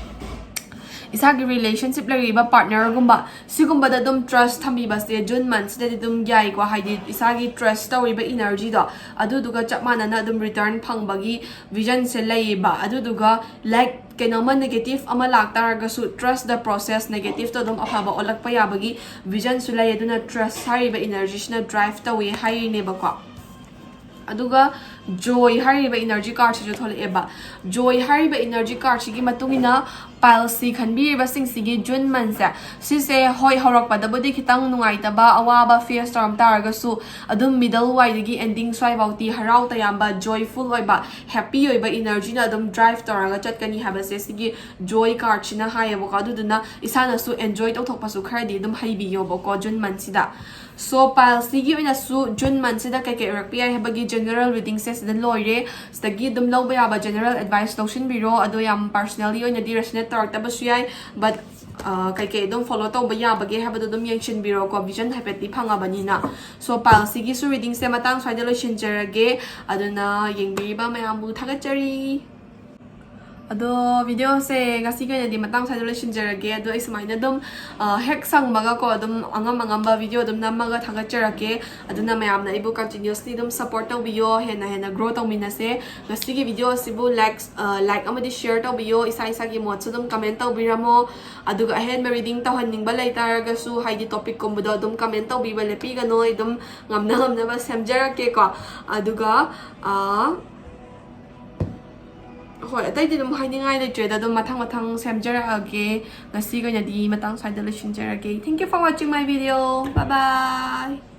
ꯏꯁꯥꯒꯤ relationship ꯂꯩꯔꯤꯕ partner ꯒꯨꯝꯕ, ꯁꯤꯒꯨꯝꯕꯗ ꯑꯗꯨꯝ trust ꯊꯝꯕꯤꯕꯁꯦ June month ꯁꯤꯗꯗꯤ ꯑꯗꯨꯝ ꯌꯥꯏꯀꯣ꯫ ꯍꯥꯏꯗꯤ ꯏꯁꯥꯒꯤ trust ꯇꯧꯔꯤꯕ energy ꯗꯣ ꯑꯗꯨꯗꯨꯒ ꯆꯞ ꯃꯥꯟꯅꯅ ꯑꯗꯨꯝ return ꯐꯪꯕꯒꯤ vision ꯁꯦ ꯂꯩꯌꯦꯕ꯫ ꯑꯗꯨꯗꯨꯒ, like, ꯀꯩꯅꯣꯝꯃ negative ꯑꯃ ꯂꯥꯛꯇꯥꯔꯒꯁꯨ trust the process, negative ꯇꯣ ꯑꯗꯨꯝ ꯑꯐꯕ ꯑꯣꯜꯂꯛꯄ ꯌꯥꯕꯒꯤ vision ꯁꯨ ꯂꯩ꯫ ꯑꯗꯨꯅ Trust ꯍꯥꯏꯔꯤꯕ energy ꯁꯤꯅ drive ꯇꯧꯋꯦ ꯍꯥꯏꯔꯤꯅꯦꯕꯀꯣ꯫ ꯑꯗꯨꯒ Joy ꯍꯥꯏꯔꯤꯕ energy card ꯁꯤꯁꯨ ꯊꯣꯛꯂꯛꯑꯦꯕ꯫ Joy ꯍꯥꯏꯔꯤꯕ energy card ꯁꯤꯒꯤ ꯃꯇꯨꯡ ꯏꯟꯅ Pile C ꯈꯟꯕꯤꯔꯤꯕꯁꯤꯡꯁꯤꯒꯤ June month ꯁꯦ, ꯁꯤꯁꯦ ꯍꯣꯏ, ꯍꯧꯔꯛꯄꯗꯕꯨꯗꯤ ꯈꯤꯇꯪ ꯅꯨꯡꯉꯥꯏꯇꯕ, ꯑꯋꯥꯕ face ꯇꯧꯔꯝ ꯇꯥꯔꯒꯁꯨ, ꯑꯗꯨꯝ middle ꯋꯥꯏꯗꯒꯤ ending ꯁ꯭ꯋꯥꯏꯐꯥꯎꯗꯤ ꯍꯔꯥꯎ ꯇꯌꯥꯝꯕ, joyful ꯑꯣꯏꯕ, happy ꯑꯣꯏꯕ energy ꯅ ꯑꯗꯨꯝ drive ꯇꯧꯔꯒ ꯆꯠꯀꯅꯤ ꯍꯥꯏꯕꯁꯦ ꯁꯤꯒꯤ Joy card ꯁꯤꯅ ꯍꯥꯏꯌꯦꯕꯀꯣ꯫ ꯑꯗꯨꯗꯨꯅ ꯏꯁꯥꯅꯁꯨ enjoy ꯇꯧꯊꯣꯛꯄꯁꯨ ꯈꯔꯗꯤ ꯑꯗꯨꯝ ꯍꯩꯕꯤꯌꯣꯕꯀꯣ June month ꯁꯤꯗ꯫ So, Pile C ꯒꯤ ꯑꯣꯏꯅꯁꯨ June month ꯁꯤꯗ ꯀꯩꯀꯩ ꯑꯣꯏꯔꯛꯄ ꯌꯥꯏ ꯍꯥꯏꯕꯒꯤ general reading ꯁꯦ ꯁꯤꯗ ꯂꯣꯏꯔꯦ꯫ ꯁꯤꯗꯒꯤ ꯑꯗꯨꯝ ꯂꯧꯕ ꯌꯥꯕ general advice ꯂꯧꯁꯤꯟꯕꯤꯔꯣ꯫ ꯑꯗꯣ ꯌꯥꯝ personally ꯑꯣꯏꯅꯗꯤ resonate ꯇꯧꯔꯛꯇꯕꯁꯨ ꯌꯥꯏ, but, ꯑ, ꯀꯩꯀꯩ ꯑꯗꯨꯝ follow ꯇꯧꯕ ꯌꯥꯕꯒꯦ ꯍꯥꯏꯕꯗꯣ ꯑꯗꯨꯝ ꯌꯦꯡꯁꯤꯟꯕꯤꯔꯣꯀꯣ, vision ꯍꯥꯏꯐꯦꯠꯇꯤ ꯐꯪꯉꯕꯅꯤꯅ꯫ So, Pile C ꯒꯤꯁꯨ reading ꯁꯦ ꯃꯇꯥꯡ ꯁ꯭ꯋꯥꯏꯗ ꯂꯣꯏꯁꯤꯟꯖꯔꯒꯦ꯫ ꯑꯗꯨꯅ ꯌꯦꯡꯕꯤꯔꯤꯕ ꯃꯌꯥꯝꯕꯨ ꯊꯥꯒꯠꯆꯔꯤ꯫ ꯑꯗꯣ videoꯁꯦ ꯉꯁꯤꯒꯤ ꯑꯣꯏꯅꯗꯤ ꯃꯇꯥꯡ ꯁ꯭ꯋꯥꯏꯗ ꯂꯣꯏꯁꯤꯟꯖꯔꯒꯦ꯫ ꯑꯗꯣ ꯑꯩ ꯁꯨꯃꯥꯏꯅ ꯑꯗꯨꯝ ꯑ, ꯍꯦꯛ ꯁꯪꯕꯒꯀꯣ ꯑꯗꯨꯝ ꯑꯉꯝ ꯑꯉꯝꯕ video ꯑꯗꯨꯝ ꯅꯝꯃꯒ ꯊꯥꯒꯠꯆꯔꯛꯀꯦ꯫ ꯑꯗꯨꯅ ꯃꯌꯥꯝꯅ ꯑꯩꯕꯨ continuously ꯑꯗꯨꯝ support ꯇꯧꯕꯤꯌꯣ, ꯍꯦꯟꯅ ꯍꯦꯟꯅ grow ꯇꯧꯃꯤꯟꯅꯁꯦ꯫ ꯉꯁꯤꯒꯤ video ꯑꯁꯤꯕꯨ like, ꯑ, like ꯑꯃꯗꯤ share ꯇꯧꯕꯤꯌꯣ, ꯏꯁꯥ ꯏꯁꯥꯒꯤ ꯃꯣꯠꯁꯨ ꯑꯗꯨꯝ comment ꯇꯧꯕꯤꯔꯝꯃꯣ꯫ ꯑꯗꯨꯒ ꯑꯍꯦꯟꯕ reading ꯇꯧꯍꯟꯅꯤꯡꯕ ꯂꯩꯇꯥꯔꯒꯁꯨ, ꯍꯥꯏꯗꯤ topicꯀꯨꯝꯕꯗꯣ ꯑꯗꯨꯝ comment ꯇꯧꯕꯤꯕ ꯂꯦꯞꯄꯤꯒꯅꯣ, ꯑꯩ ꯑꯗꯨꯝ ꯉꯝꯅ ꯉꯝꯅꯕ ꯁꯦꯝꯖꯔꯛꯀꯦꯀꯣ꯫ ꯑꯗꯨꯒ ꯑ, ꯍꯣꯏ, ꯑꯇꯩꯗꯤ ꯑꯗꯨꯝ ꯍꯥꯏꯅꯤꯡꯉꯥꯏ ꯂꯩꯇ꯭ꯔꯦꯗ, ꯑꯗꯨꯝ ꯃꯊꯪ ꯃꯊꯪ ꯁꯦꯝꯖꯔꯛꯑꯒꯦ꯫ ꯉꯁꯤꯒꯤ ꯑꯣꯏꯅꯗꯤ ꯃꯇꯥꯡ ꯁ꯭ꯋꯥꯏꯗ ꯂꯣꯏꯁꯤꯟꯖꯔꯒꯦ꯫ Thank you for watching my video. Bye bye.